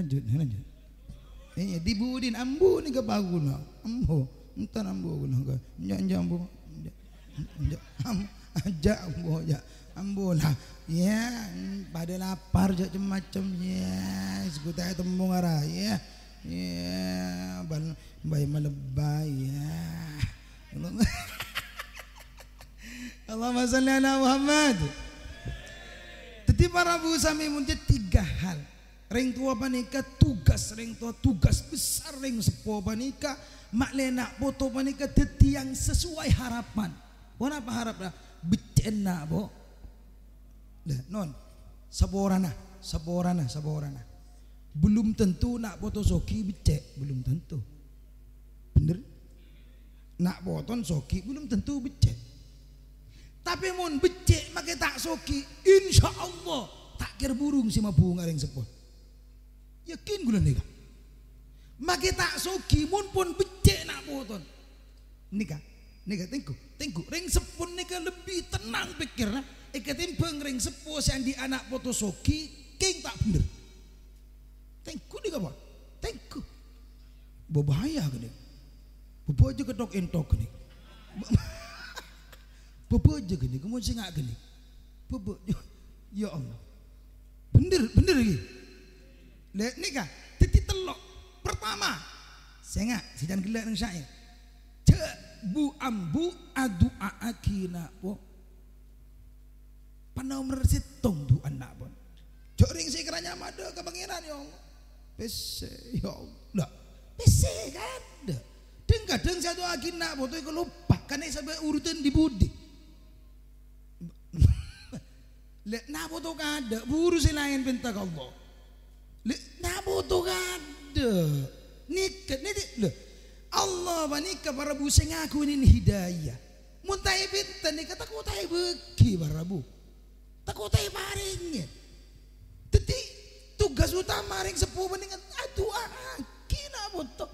Lanjut, lanjut. Iyâ, dibudin ambu nèka paghuna. Ambu. Enten ambu ghuna ka. Enjâ', enjâ' ambu. Enjâ', enjâ'. Am-, ajâ' ambu, ajâ'. Ambu la. Iyâ, padâ lapar jâ' cem-macem. Iyâ, sè ghun ta' ètemmo ngara. Iyâ. Iyâ, bal-, bâi malebbâi. Iyâ. Allahumma shalli ala Muhammad. Dhâddhi, para bu sami, mon tiga hal. Rèng towa panèka tugas rèng towa, tugas besar rèng seppo panèka, ma'lè na' poto panèka dhâddhi yang sesuai harapan. Ponapa harapna? Beccè'en na' po-, Lah, non, saporana, saporana, saporana. Belum tentu na' poto soghi beccè', belum tentu. Bener? Na' poton soghi belum tentu beccè'. Tapè mon beccè' make ta' soghi, insyaallah ta' kèra burung sè mabhunga rèng seppo. Yakin ghulâ nèka. Make ta' soghi mon pon beccè' na' poton. Nèka, nèka, tèngghu, tèngghu. Rèng seppo nèka lebbi tennang pèkkèrra. Èkatèmbhâng rèng seppo sè andi' ana' poto soghi, kèng ta' bhender. Tèngghu nèka, Pak. Tèngghu. Bâbahaya ghâni. Bâbâjâ kèthok-ènthok ghâni. Bâbâjâ ghâni, kemon sènga' ghâni. Bâbâ-, ya Allah. Bhender, bhender iki. Lè, nèka, dhâddhi tello'. Pertama, sènga', sè can ghellâ' neng syair. Jhâ' bu-ambu adu'a'aghi na' po-, Panomer sèttong du'ana pon. Jhâ' rèng sè kèra nyamana ka Pangèran, ya Allah. Pèssè, ya Allah. Pèssè kadhâ'. Dhâng-kadhâng sè adu'aaghi na' poto èkaloppa, kanè sabâ urutan dhi-budhi. Lè, na' poto kadhâ', buru sè laèn pènta ka Allah. Lè, na' poto kadhâ'. Nèka, nèka, lè, Allah panèka para bu sè ngaghunè hidayah. Mon ta' èpènta nèka tako' ta' èbâghi, para bu. Tako' ta' èparèngè. Dhâddhi, tugas utama rèng seppo panèka adu'aaghi na' poto.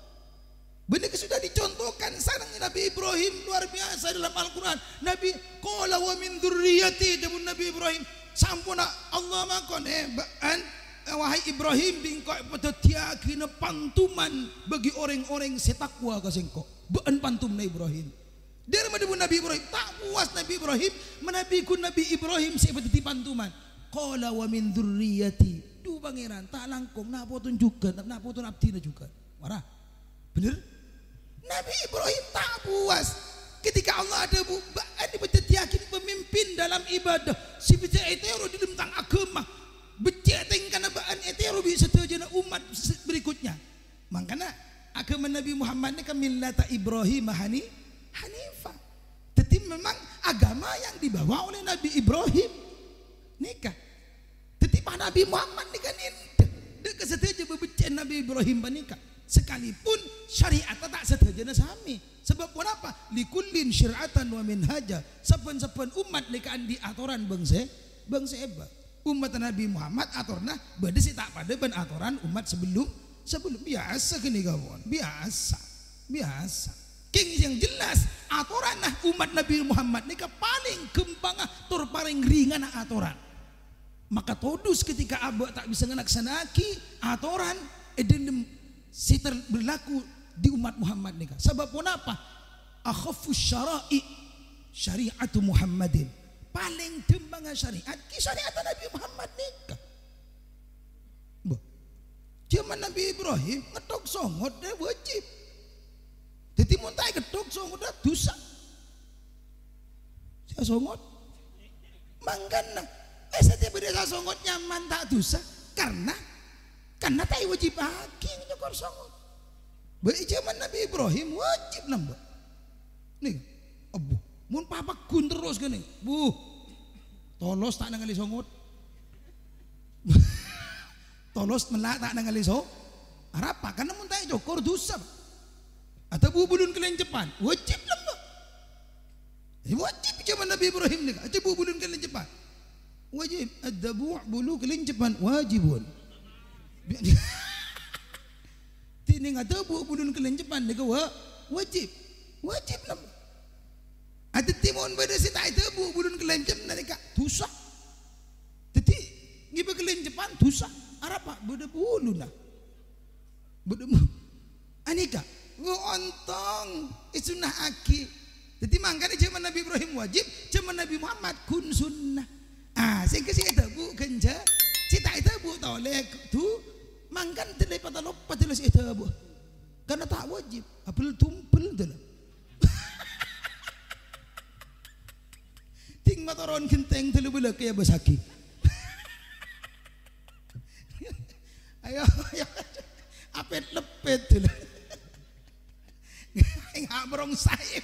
Bân nèka sudah dicontohkan sareng Nabi Ibrahim luar biasa dalam Al-Qur'an. Nabi, "Qala wa min dzurriyyati," dhâbuna Nabi Ibrahim. Samponna Allah makon, "Eh, bâ'ân, eh, wahai Ibrahim, bi' engko' èpadhâddhiyâghina pantoman bagi orèng-orèng sè takwa ka sèngko'." Bâ'ân pantomna Ibrahim. Dâri madhâbuna Nabi Ibrahim, ta' puas Nabi Ibrahim, manabi ghun Nabi Ibrahim sè èpadhâddhi pantoman. "Qala wa min dzurriyyati." Dhu Pangèran, ta' langkong, na' poton jhughân, na' poton abdhina jhughân. Mara. Bener? Nabi Ibrahim ta' puas. Ketika Allah adhâbu, "Bâ'ân èpadhâddhiyâghi pemimpin dalam ibadah, sè bisa ètèro dâlem tang aghâma. Beccè' tèngkana bâ'ân ètèro bi' sadhâjâna ommat se-, berikutnya." Mangkana aghâma Nabi Muhammad nèka millata Ibrahim hani-, hanifa. Dhâddhi, memang agama yang dibawa oleh Nabi Ibrahim nèka. Dhâddhi, pas Nabi Muhammad nèka nèndhâ, dâ' ka sadhâjâ bâbeccè'an Nabi Ibrahim panèka. Sekalipun syariatta ta' sadhâjâna samè. Sabâb ponapa? "Likullin syir'atan wa minhaja." Sabbhân-sabbhân ommat nèka andi' atoran bângsa, bângsa èbâ. Ommatta Nabi Muhammad atorna bâdâ sè ta' padâ bân atoran ommat sabellum-, sabellum. Biyasa ghânèka, pon. Biyasa. Biyasa. Kèng yang jelas, atoranna ommat Nabi Muhammad nèka palèng ghâmpangnga tor palèng ringanna atoran. Maka todus ketika abâ' ta' bisa ngalaksana'aghi atoran è dâlem sè ter-, berlaku di ommat Muhammad nèka. Sabâb ponapa? Akhaffus syara'i syari'atu Muhammadin. Palèng ghâmpangnga syariat, ghi syariatta Nabi Muhammad nèka. Bâh. Jhâman Nabi Ibrahim ngètthok songot, eh, wajib. Dhâddhi, mon ta' èkètthok songotta, dhusa. Sè songot. Mangkana, eh, satèya bâdâ sasongot nyaman ta' dhusa. Karna, karna ta' èwajibaghi nyokor songot. Bâ' è jhâman Nabi Ibrahim wajib nambâ. Nèka, abbhu, mon papagghun terros kènè, buh, tolos ta' nangalè songot. Tolos mella' ta' nangalè so-, arapa? Karna mon ta' ècokor, dhusa, Pak. Adhâbu bulun kalèncepan, wajib nambâ. Wajib jhâman Nabi Ibrahim nèka, adhâbu bulun kalèncepan. Wajib, adhâbu bulu kalèncepan, wajibun. Dhinèng adhâbu bulun kalèncepan nèka wa-, wajib. Wajib nambâ. Adhâddhi mon bâdâ sè ta' èdhâbu bulun kalèncep nèka dhusa. Dhâddhi ngibâ kalèncepan dhusa. Arapa? Bâdâ buluna. Budhu mo-, anèka, wo ontong, èsunna'aghi. Dhâddhi mangkana jhâman Nabi Ibrahim wajib, jhâman Nabi Muhammad ghun sunnah. Ah, sèngghâ sè èdhâbu ghânjhâ, sè ta' èdhâbu tolè, du, mangkana dhâlè pataloppa dhâlâ sè èdhâbu. Karna ta' wajib, abel-dumbel dhâlâ. Ding matoron ghentèng dhâlâ bâlâ kèya bâsaghi. Ayo, ayo. Apet-lepet dhâlâ. Enggak merongsae.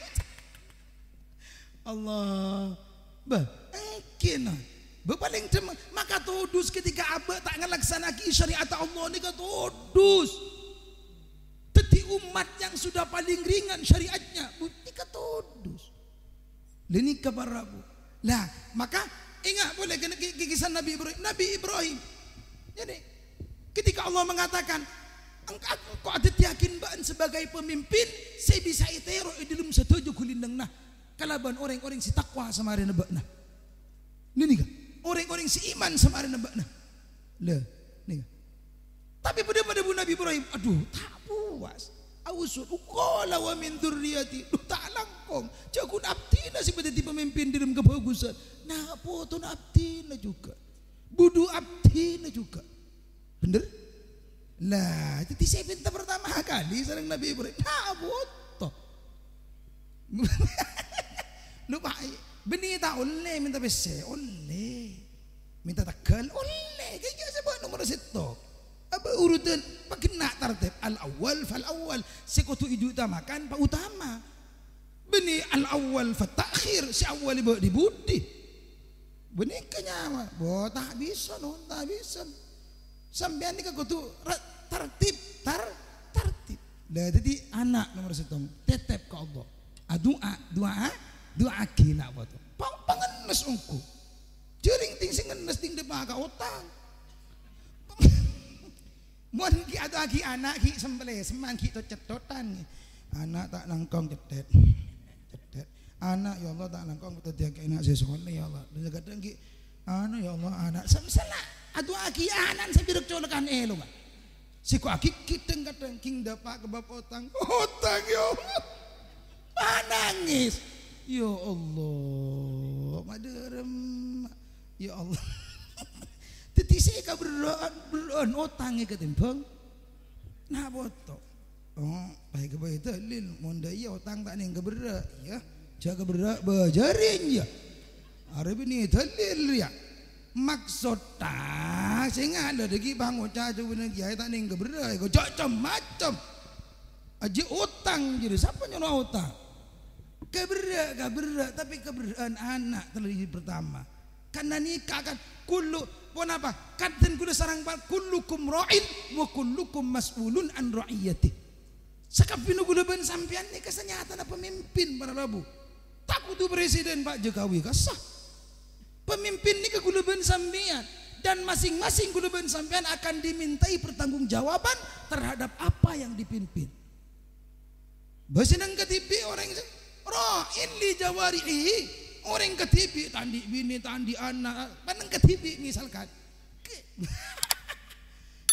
Allah. Bâh, ènggi na. Bâh, palèng dhemma, maka todus ketika abâ' ta' ngalaksana'aghi syariat Allah nèka todus. Dhâddhi umat yang sudah paling ringan syariatnya, bu-, nèka todus. Lha nèka para rabu. Lah, maka enga' polè kènè ki-, ki-, kisah Nabi Ibrahim. Nabi Ibrahim. Jadi, ketika Allah mengatakan, "Engko', engko' adhâddhiyâghin bâ'na sebagai pemimpin sè bisa ètèro è dhâlem sadhâjâ ghulindhângnga kalabân orèng-orèng sè takwa samarèna bâ'na." Nèka, orèng-orèng sè iman samarèna bâ'na. Lha, nèka. Tapè bâdâ, bâdâ dhâbu Nabi Ibrahim, "Adhu, ta' puas. Ausun, qala wa min dzurriyyati." Dhu, ta' langkong. Jhâ' ghun abdhina sè bâdâ dhâddhi pamimpin dhâlem kabhâghusân. Na', potona abdhina jhughân. Budhu abdhina jhughân. Bhender? Lah, dhâddhi sè èpènta partama kalè sareng Nabi Ibrahim, na' poto. Lho, Pak, bânnè ta' ollè mènta pèssè? Ollè. Mènta tegghâl? Ollè. Kèya sè bâ' nomer sèttong. Apa urutan paghenna' tartib? Al-awwal fal-awwal. Sè kodhu èutamakan, pa-utama. Bânnè al-awwal fat-ta'khir. Sè awwal bâ' dhi-budhi. Bânnè ka nyawa, bo, ta' bisa, no, ta' bisa. Sampèyan nèka kodhu ra-, tartib, tar-, tartib. Lah, dhâddhi ana' nomer sèttong, tètèp ka Allah. Adu'a, du'a, du'aaghi na' poto. Pa-, pangennes ongghu. Jhâ' rèng dhing sè ngennes dhing dâpa' ka otang. Mon ghi' adu'aaghi ana' ghi' sempalè, semman ghi' tot-cettotan. Ana' ta' langkong cettèt. Cettèt. Ana', ya Allah, ta' langkong dhâddhiyâghi ana' sè soleh, ya Allah. Dhâddhi kadhâng ghi', anu, ya Allah, ana'. Sem-, sella adu'aaghi ana' sè bhirâk colokan èlonga. Sè ghu aghi-, ghidhâng kadhâng ghi' dâpa' ka bab otang. Otang, ya Allah. Manangis. Ya Allah, madârem. Ya Allah. Dhâddhi sè kaberrâ'ân, berrâ'ân otang è katèmbhâng na' poto. Oh, bhâi-ghâbây dalil. Mon dâ' iyâ otang ta' nèng kaberrâ', iyâ. Jhâ' kaberrâ' bâjârin, iyâ. Arè bânnè dalil, iyâ. Maksodda, sè ngalè dhâggi' pangoca' jhubunna kiyaè ta' nèng kaberrâ', èko jhâ' cem-macem. Ajjhi otang, jârèya sapa nyoro otang? Kaberrâ', kaberrâ', tapè kaberrâ'ân ana' terlebih pertama. Karna nèka kan kullu, ponapa? Kadhâng kaulâ sareng pa-, "Kullukum ra'in wa kullukum mas'ulun an ra'iyati." Sakabbhiyânna kaulâ bân sampèyan nèka sanyatana pamimpin, para rabu. Ta' kodhu presiden, Pak Jokowi, kassa. Pamimpin nèka kaulâ bân sampèyan, dan masing-masing kaulâ bân sampèyan akan dimintai pertanggungjawaban terhadap apa yang dipimpin. Bâ sè nèng kadhibi' orèng sè ra'in li jawarihi, orèng kadhibi' ta' andi' binè, ta' andi' ana', pa nèng kadhibi' misalkan. Ke-,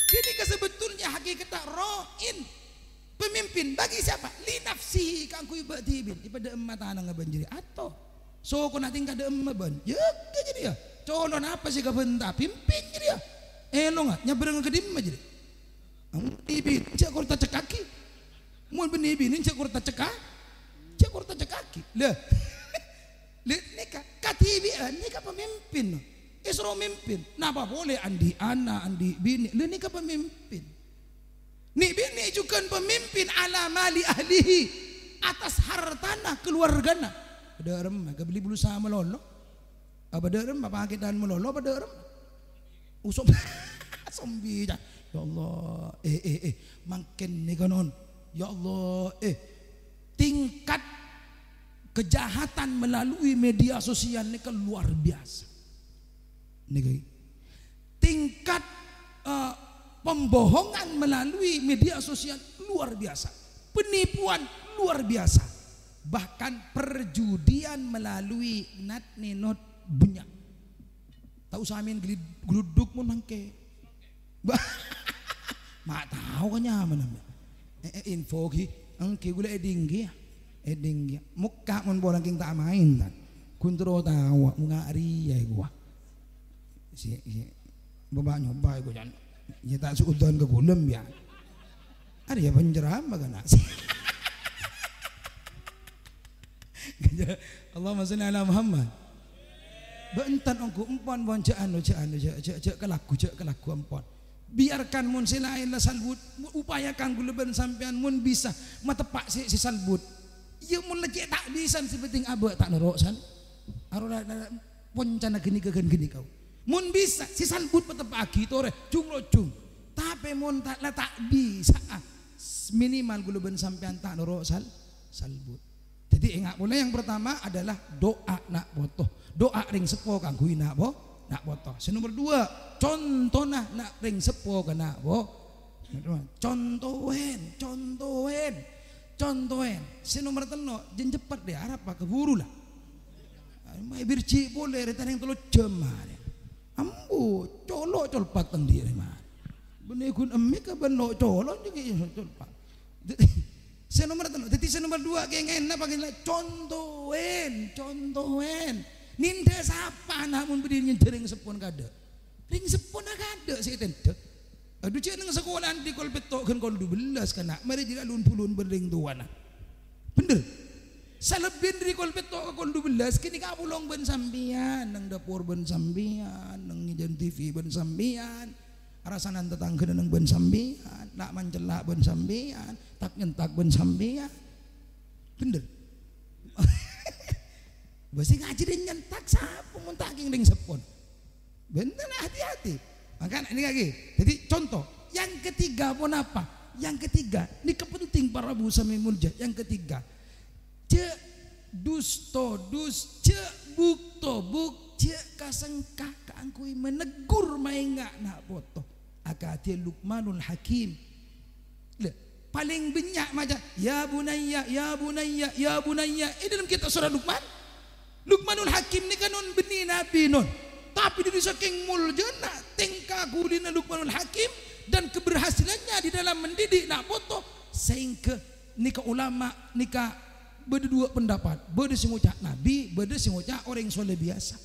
ghânèka sebetulnya hakikatta ra'in, pemimpin bagi siapa? Li nafsihi, kaangghuy bâ' dhibi'na. Èpadâ'âmma tanangnga bân jârèya? Ato. Sokona tèngka dâ'emma bân. Jâgâ jârèya. Colo'na apa sè kabânta? Pimpin jârèya. Èlonga, nyabârângnga ka dimma jârèya? Mon binè jhâ' kor tacekkaghi. Mon bânnè binè jhâ' kor tacekka-, jhâ' kor tacekkaghi. Lah. Lah, nèka, kadhibi'ân nèka pamimpin. Èsoro mimpin. Napa polè andi' ana', andi' binè. Lah, nèka pamimpin. Nè'-binè' jhughân pamimpin ala mali ahlihi, atas hartana kaluwargana. Padâ remma, ghâbli pulsa malolo. Apa dhâ' remma, pakèdhân malolo apa dhâ' remma? Usom-, sombi, ya Allah. Eh, eh, eh. Mangkèn nèka, non. Ya Allah, eh. Tingkat kejahatan melalui media sosial nèka luar biasa. Nèka. Tingkat, eh, pembohongan melalui media sosial luar biasa. Penipuan luar biasa. Bahkan perjudian melalui nat-nenot bânnya'. Ta' osa maèn gli-, gluduk mon mangkè. Ba-, Pa' tao ka nyamana, Mbak. Eh, eh, info ghi. Èngghi ghulâ èdhing ghi, yâ. Èdhing ghi. Mokka' mon polana kèng ta' maèn, tan. Ghun terro tao, mon nga' rèya èkowa. Si, si. Bâbâ nyoba èko, Jan. Yâ ta' su'udzon ka ghulâ, yâ. Arèya penceramah kana'. Allahumma shalli ala Muhammad. Bâ'na tan ongghu empon, pon, jhâ' anu, jhâ' anu, jhâ', jhâ', jhâ' kalaggu, jhâ' kalaggu empon. Biarkan mon sè laèn la salbut, upayakan ghulâ bân sampèyan mon bisa mateppa' sè, sè salbut. Iyâ, mon la cè' ta' bisa, sè penting abâ' ta' noro' sal-, aro la, la, poncana ghânèka ghân ghânèka. Mon bisa, sè salbut pateppa'aghi torè, jung-rojung. Tapè mon ta-, la ta' bisa'a, minimal ghulâ bân sampèyan ta' noro' sal-, salbut. Jadi, enga' polè, yang pertama adalah doa na' poto. Doa rèng seppo kaangghuy na' po-, na' poto. Sè nomor dua, contona na' rèng seppo ka na' po-, contoèn, contoèn, contoèn. Sè nomor tello', jhân ceppet dâ', arapa kabhuru la. Maè bârjhi' polè, rè tanèng tello jhâm marè. Ambu, colo' colpat tang dhi' rè marè. Bânnè ghun emmè ka bân lo' colo' jâ' ghi' colpat. Sè nomor tello', dhâddhi sè nomor dua kèngèn napa kèngèn la? Contoèn, contoèn. Nèndhâ sapa na' mon bâdâ nyèndhâ rèng seppona kaadâ'? Rèng seppona kaadâ' sè ètèndhâ. Adu, jhâ' neng sakola andi' kol pètto' ghân kol dubellâs kana', marè jârèya lun-bulun bân rèng towana. Bhender. Salebbina dâri kol pètto' ka kol dubellâs, kènè' kapolong bân sampèyan, neng dâpor bân sampèyan, neng ngèjhân T V bân sampèyan, arasanan tatangghâna neng bân sampèyan, la' mancella' bân sampèyan, tak-nyentak bân sampèyan. Bhender. Bâ sè ngajhi rèng nyentak sapa mon ta' kèng rèng seppona? Bhender, hati-hati. Makana ini lagi. Jadi contoh. Yang ketiga, ponapa? Yang ketiga, ini penting para bu sami mulja. Yang ketiga, jhâ' dus-todus, jhâ' buk-tobuk, jhâ' kasengka kaangghuy menegur maènga' na' poto. Akadhi Luqmanul Hakim. Lha, palèng bânnya' maca, "Ya bunayya, ya bunayya, ya bunayya." È dâlem kitab Surat Luqman. Luqmanul Hakim nèka non bânnè nabi non. Tapè dâri sakèng moljâna tèngka ghulina Luqmanul Hakim dan keberhasilannya di dalam mendidik na' poto, saèngghâ nèka ulama nèka bâdâ dua pendapat. Bâdâ sè ngoca' nabi, bâdâ sè ngoca' orèng soleh biyasa.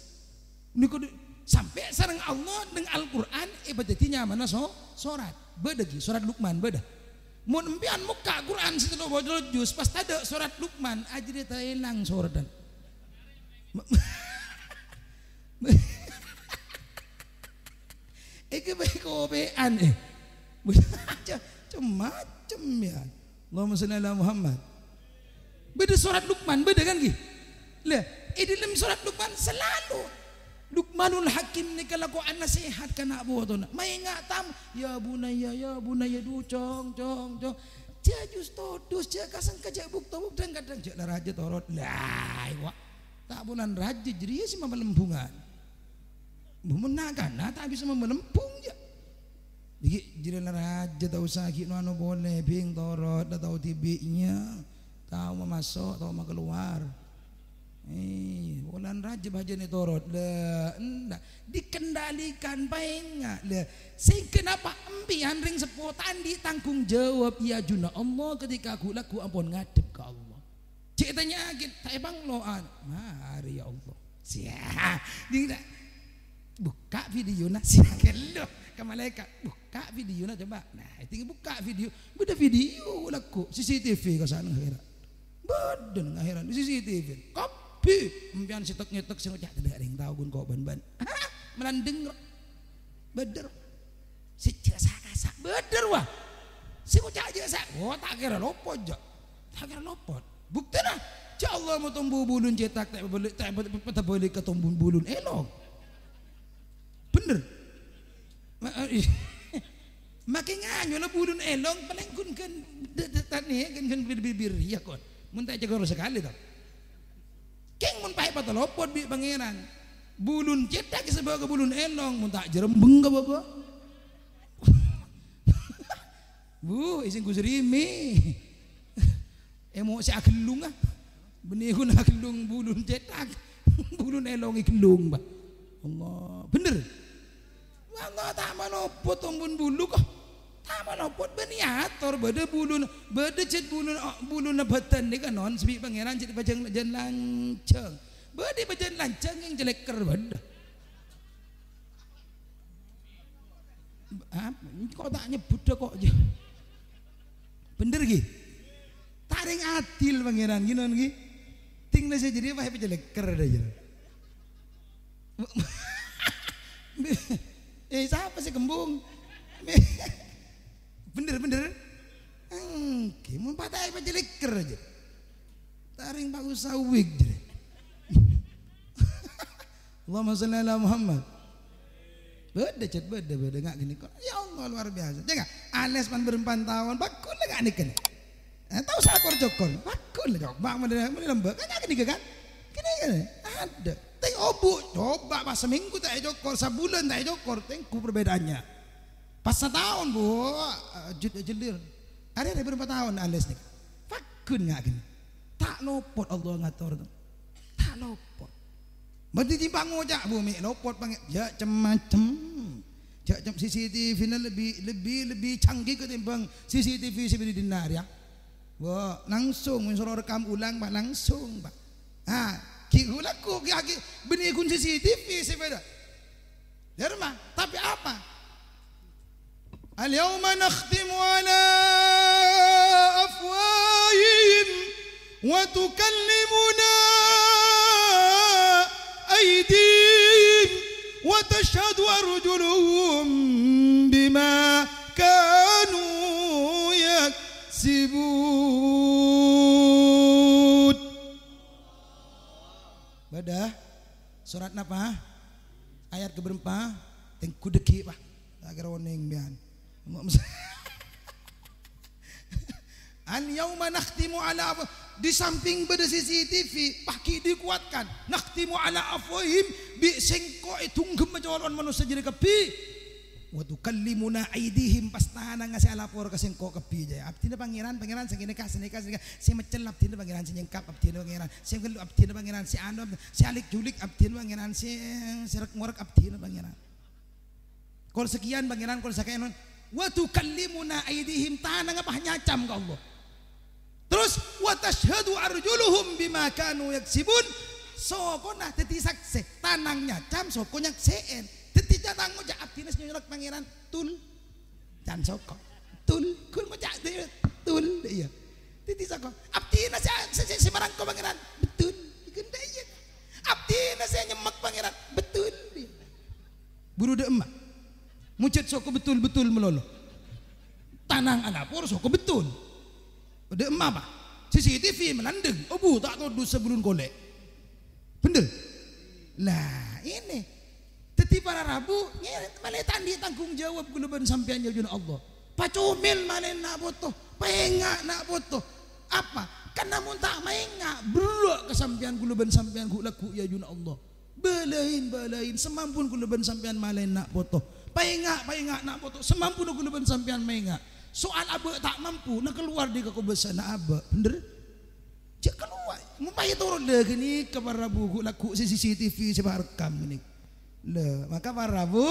Nèko dhi-, sampè' sareng Allah neng Al-Qur'an èpadhâddhi nyamana so-, sorat. Bâdâ ghi, sorat Luqman bâdâ. Mon empèyan mokka' Qur'an sè tello polo juz, pas tadâ' sorat Luqman, ajârèya ta' èlang soraddhân. Èkè bhâi kopè'an, eh. Cem-macem, ya. Allahumma shalli ala Muhammad. Bâdâ sorat Luqman, bâdâ kan, ghi? Lha, è dâlem sorat Luqman selalu Luqmanul Hakim nèka lako nasèhat ka na' potona. Maènga' tam, "Ya bunayya, ya bunayya, du, cong, cong, cong." Jhâ' dus-todus, jhâ' kasengka, jhâ' buk-tobuk, dhâng-kadhâng jhâ' la rajâ torot. Lha, wa. Ta' polana rajâ jârèya sè mamalembungan. Mon na'-kana' ta' bisa mamalembung, jhâ'. Dhâggi' jârèya la rajâ ta' osa ghi' no-ano polè, bhing torot, la tao dhibi' nya. Tao mamaso', tao makalowar. Eh, polana rajâ bhâjâna torot. La, enna'. Dikendalikan, paènga'. La, sèngghâ napa empèyan rèng seppo ta' andi' tanggung jawab è ajunanna Allah ketika ghu-, lagghu' ampon ngadhep ka Allah. Cè' tanya'aghi, ta' èpanglo'an. Marè, ya Allah. Sia. Ding ta-, bukka' videona, sia ghellu ka malaèkat. Bukka' videona coba. Nah, ètèngè bukka' video. Bâdâ video lagghu', C C T V ka sana akhèrat. Bâdâ neng akhèrat, C C T V. Kabbhi. Empèyan sè tek-ngètek sè ngoca' tadâ' rèng tao ghun ko' bân-bân. Melandeng, ro. Bâdâ, ro. Sè jhâ' sa-kasa', bâdâ, wa. Sè ngoca' jhâ' sa-, oh, ta' kèra lopot, jhâ'. Ta' kèra lopot. Buktèna, jhâ' Allah matombu bulun cètak, ta' bâli', ta' bâ-, ta' bâli' ka tombun bulun èlong. Bhender. Ma-, makè nganyo la bulun èlong, palèng ghun ghân de-, de-, tane, ghân, ghân bir-, bir-, bir, ya, kon. Mon ta' ècègor sakalè, to. Kèng mon paè patalopot bi' Pangèran. Bulun cètak sè bâ' ka bulun èlong, mon ta' jârembeng ka bâbâ. Bu, isèng Gus Rimi. Èmo sè agellung, ah. Bânnè ghun agellung bulun cètak. Bulun èlong ègellung, Pak. Allah. Bhender. Allah ta' manopot tombun bulu, kok. Ta' manopot bânnè ator, bâdâ buluna, bâdâ cèt buluna, buluna bhâdhân nèka non, sè bi' Pangèran cèt bâjâng jân lanjhâng. Bâdâ bâjâng lanjhâng sè cèlèkker bâdâ. Ah, engko' ta' nyebbhudhâ ko', jâ. Bhender, ghi? Ta' rèng adil Pangèran, ghi, non, ghi? Tèngna sè jârèya pas èpacèlèkker dâ, jâ. Eh, sapa sè kembung? Bhender, bhender. Èngghi, mon pata'è pacèlèkker jâ. Ta' rèng pa' usa wig, jâ. Allahumma shalli ala Muhammad. Bâdâ, cèt, bâdâ, bâdâ, nga' ghânèka. Ya Allah, luar biasa. Jâ, nga', alès man bârâmpan taon, bhâghus la nga' nèka. Eh, ta' osa kor-cokor. Bhâghus la, coba' model, model lembâ'. Kan nga' ghânèka, kan? Ghânèka, adâ. Tèng obu', coba' pas samènggu ta' ècokor, sabulân ta' ècokor, tèngghu perbedaannya. Pas sataon, Bu, eh, jut-, jelir. Arè, arè bârâmpa taon alès nèka. Bhâghus nga' ghânèka. Ta' nopot Allah ngator, to. Ta' nopot. Bâdâ timpang ngoca', Bu, mè' nopot pangè-, jâ' cem-macem. Jâ' cem-, C C T V-na lebbi, lebbi, lebbi canggih ketimbang C C T V sè bâdâ è dinna' rèya. Wah, langsung, mon soro rekam ulang, Pak, langsung, Pak. Ah, ghi' ghulâ ghu-, ghi', ghi' bânnè ghun C C T V sè bâdâ. Dârma, tapè apa? Al-yawma nakhtimu ala afwahihim wa tukallimuna aydihim wa tashhadu arjuluhum bima kanu yaksibun. Bâdâ? Sorat napa? Ayat kebârâmpa? Tèngghu dâggi', Pak. Ta' kèra onèng, bi'an. Al-yauma nakhtimu ala afwa-, di samping bâdâ C C T V, paghi' dikuatkan. Nakhtimu ala afwahim, bi' sèngko' èdhungghemma colo'na manossa jârèya kabbhi. Wa tukallimuna aidihim, pas tanangnga sè alapor ka sèngko' kabbhi, jâ. Abdhina Pangèran, Pangèran sè ghânèka, sè nèka, sè nèka, sè meccel abdhina Pangèran, sè nyèngkap abdhina Pangèran, sè ngellu abdhina Pangèran, sè anu, sè alik-julik abdhina Pangèran, sè, sè rek-ngorek abdhina Pangèran. Kol sakèyan Pangèran, kol sakèyan. Wa tukallimuna aidihim, tanangnga pas nyacam ka Allah. Terros, "Wa tasyhadu arjuluhum bima kanu yaksibun." Sokona dhâddhi saksè, tanang nyacam, soko nyaksè'è. Dhâddhi tanang ngoca' abdhina sè nyolok Pangèran, tul. Can soko. Tul, ghun ngoca' dhâddhi tul, iyâ. Dhâddhi soko. Abdhina sè, sè, sè, sè marangko Pangèran, betul. Ghun dhâ' iyâ. Abdhina sè nyemmek Pangèran, betul. Buru dâ' emma. Mojhâd soko betul-betul malolo. Tanang alapor soko betul. Dâ' emma, Pak. C C T V malandeng. Obu, ta' todus sabulun kolè'. Bhender? Lah, ini. Dhâddhi para rabu, nge-, malè ta' andi' tanggung jawab kaulâ bân sampèyan è ajunanna Allah. Pacomèl malè na' poto, paènga' na' poto. Apa? Karna mon ta' maènga', berrâ' ka sampèyan kaulâ bân sampèyan ghu'-lagghu' è ajunanna Allah. Bâlâi, bâlâi, samampun kaulâ bân sampèyan malè na' poto. Paènga', paènga' na' poto, samampun kaulâ bân sampèyan maènga'. Soal abâ' ta' mampu, na kalowar dâri kakobâsana abâ', bhender? Jhâ' kalowar. Mompamana toro' la ghânèka para rabu ghu'-lagghu' sè C C T V sè parekam ghânèka. Lha, maka para rabu,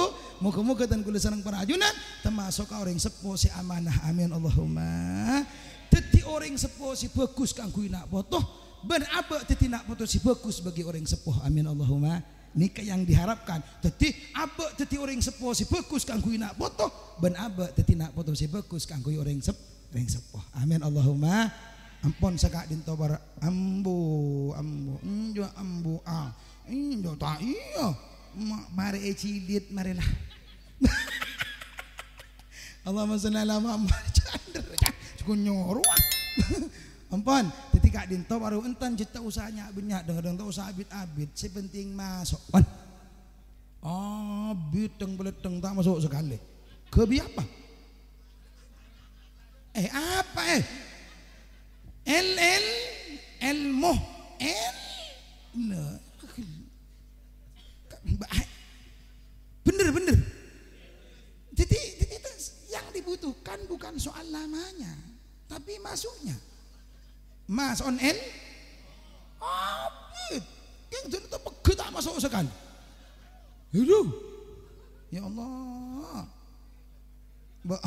moghâ-moghâ dân kaulâ sareng para ajunan, tamasoka orèng seppo sè amanah. Amin, Allahumma. Dhâddhi orèng seppo sè bhâghus kaangghuy na' poto, bân abâ' dhâddhi na' poto sè bhâghus bagi orèng seppo. Amin, Allahumma. Nèka yang diharapkan. Dhâddhi, abâ' dhâddhi orèng seppo sè bhâghus kaangghuy na' poto, bân abâ' dhâddhi na' poto sè bhâghus kaangghuy orèng sep-, orèng seppo. Amin, Allahumma. Ampon saka'dinto para ambu, ambu, enjâ' ambu, ah, enjâ' ta' iyâ. Ma-, marè ècilid, marèla. Allahumma shalli ala Muhammad. Candher, can-, soko nyoro, ah. Ampon, dhâddhi ka'dinto baru enten jhâ' ta' osa nya'-bânnya', dhâng-dhâng ta' osa abit-abit, sè penting maso'. Pon. Abit dhâng-bâlèt dhâng ta' maso' sakalè. Ghâbây apa? Eh, apa, eh? El, el, elmo, el, nah. Bhender, bhender. Jadi, jadi itu yang dibutuhkan bukan soal lamanya, tapi masuknya. Mas on el, abit. Keng dulu tuh pegge tak masuk sekali. Aduh. Ya Allah. Mbak.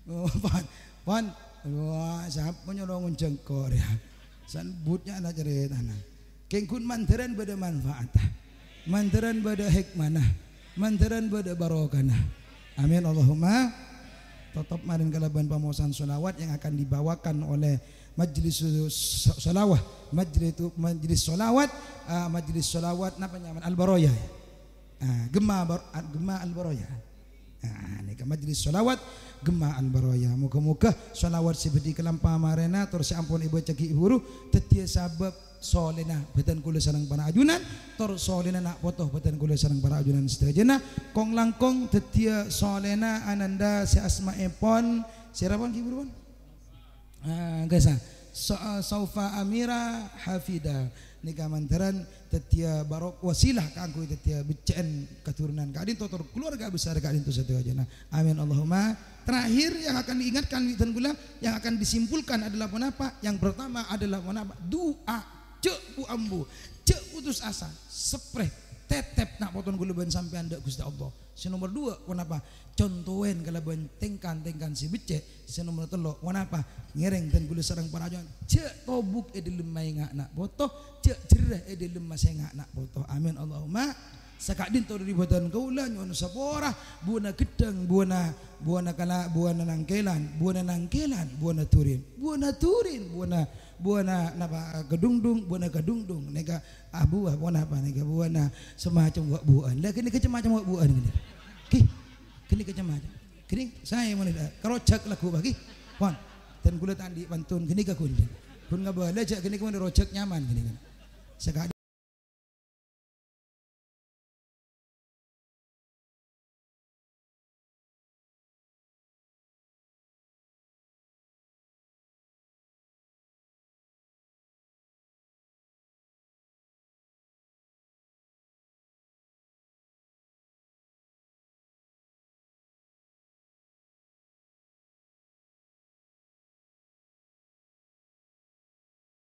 Oh, pon, pon. Wah, sapa nyolong jengkor ya? San butnya ana ceritana. Kèng ghun mandhârân bâdâ manfaatta. Mandhârân bâdâ hikmana. Mandhârân bâdâ barokana. Amin, Allahumma. Totop marèn kalabân pamosan sholawat yang akan dibawakan oleh majlis so-, sholawat. Majlis itu, majlis sholawat, ah, majlis sholawat napa nyamana? Al-Baroya. Ah, Gemma bar-, ah, Gemma Al-Baroya. Ah, nèka majlis sholawat Gemma Al-Baroya. Moga-moga sholawat sè bâdhi kalampa marèna tor sè ampon èbâca'aghi buru dhâddhiyâ sabâb solèna bhâdhân kaulâ sareng para ajunan, tor solèna na' poto bhâdhân kaulâ sareng para ajunan sadhâjâna, kong-langkong dhâddhiyâ solèna ananda sè asmaèpon, sèra pon, ghi, buru pon? Ah, gasa. So-, ah, Saufa Amira Hafida. Nèka mandhârân dhâddhiyâ barok-, wasilah kaangghuy dhâddhiyâ beccè'en katurunan ka'dinto tor keluarga besar ka'dinto sadhâjâna. Amin, Allahumma. Terakhir yang akan diingatkan, bhâdhân kaulâ, yang akan disimpulkan adalah ponapa? Yang pertama adalah ponapa? Du'a. Jhâ' bu-ambu, jhâ' putus asa, seprè, tètèp na' poton kaulâ bân sampèyan dâ' Ghustè Allah. Sè nomer duwâ', ponapa? Contoèn kalabân tèngkan-tèngkan sè beccè'. Sè nomer tello', ponapa? Ngèrèng bhâdhân kaulâ sareng para ajunan, jhâ' tobuk è dhâlem maènga' na' poto, jhâ' jherrâ è dhâlem masènga' na' poto. Amin, Allahumma. Saka'dinto dâri bhâdhân kaulâ nyo'on sapora, buwâna gheddhâng, buwâna, buwâna kala-, buwâna nangkèlan, buwâna nangkèlan, buwâna durin, buwâna durin, buwâna, buwâna napa, ghâdhungdhung, buwâna ghâdhungdhung. Nèka, ah, buwâ, ponapa nèka? Buwâna samacem wâ'-buwâ'ân. Lah, ghânèka cem-macem wâ'-buwâ'ân ghânèka. Ghi, ghânèka cem-macem. Ghânèka saè mon, eh, karojhâk lagghu, Pak, ghi. Pon, dân kaulâ ta' andi' pantun ghânèka ghun. Ghun ngabâlâ jhâ' ghânèka mon rojhâk nyaman ghânèka. Saka'dinto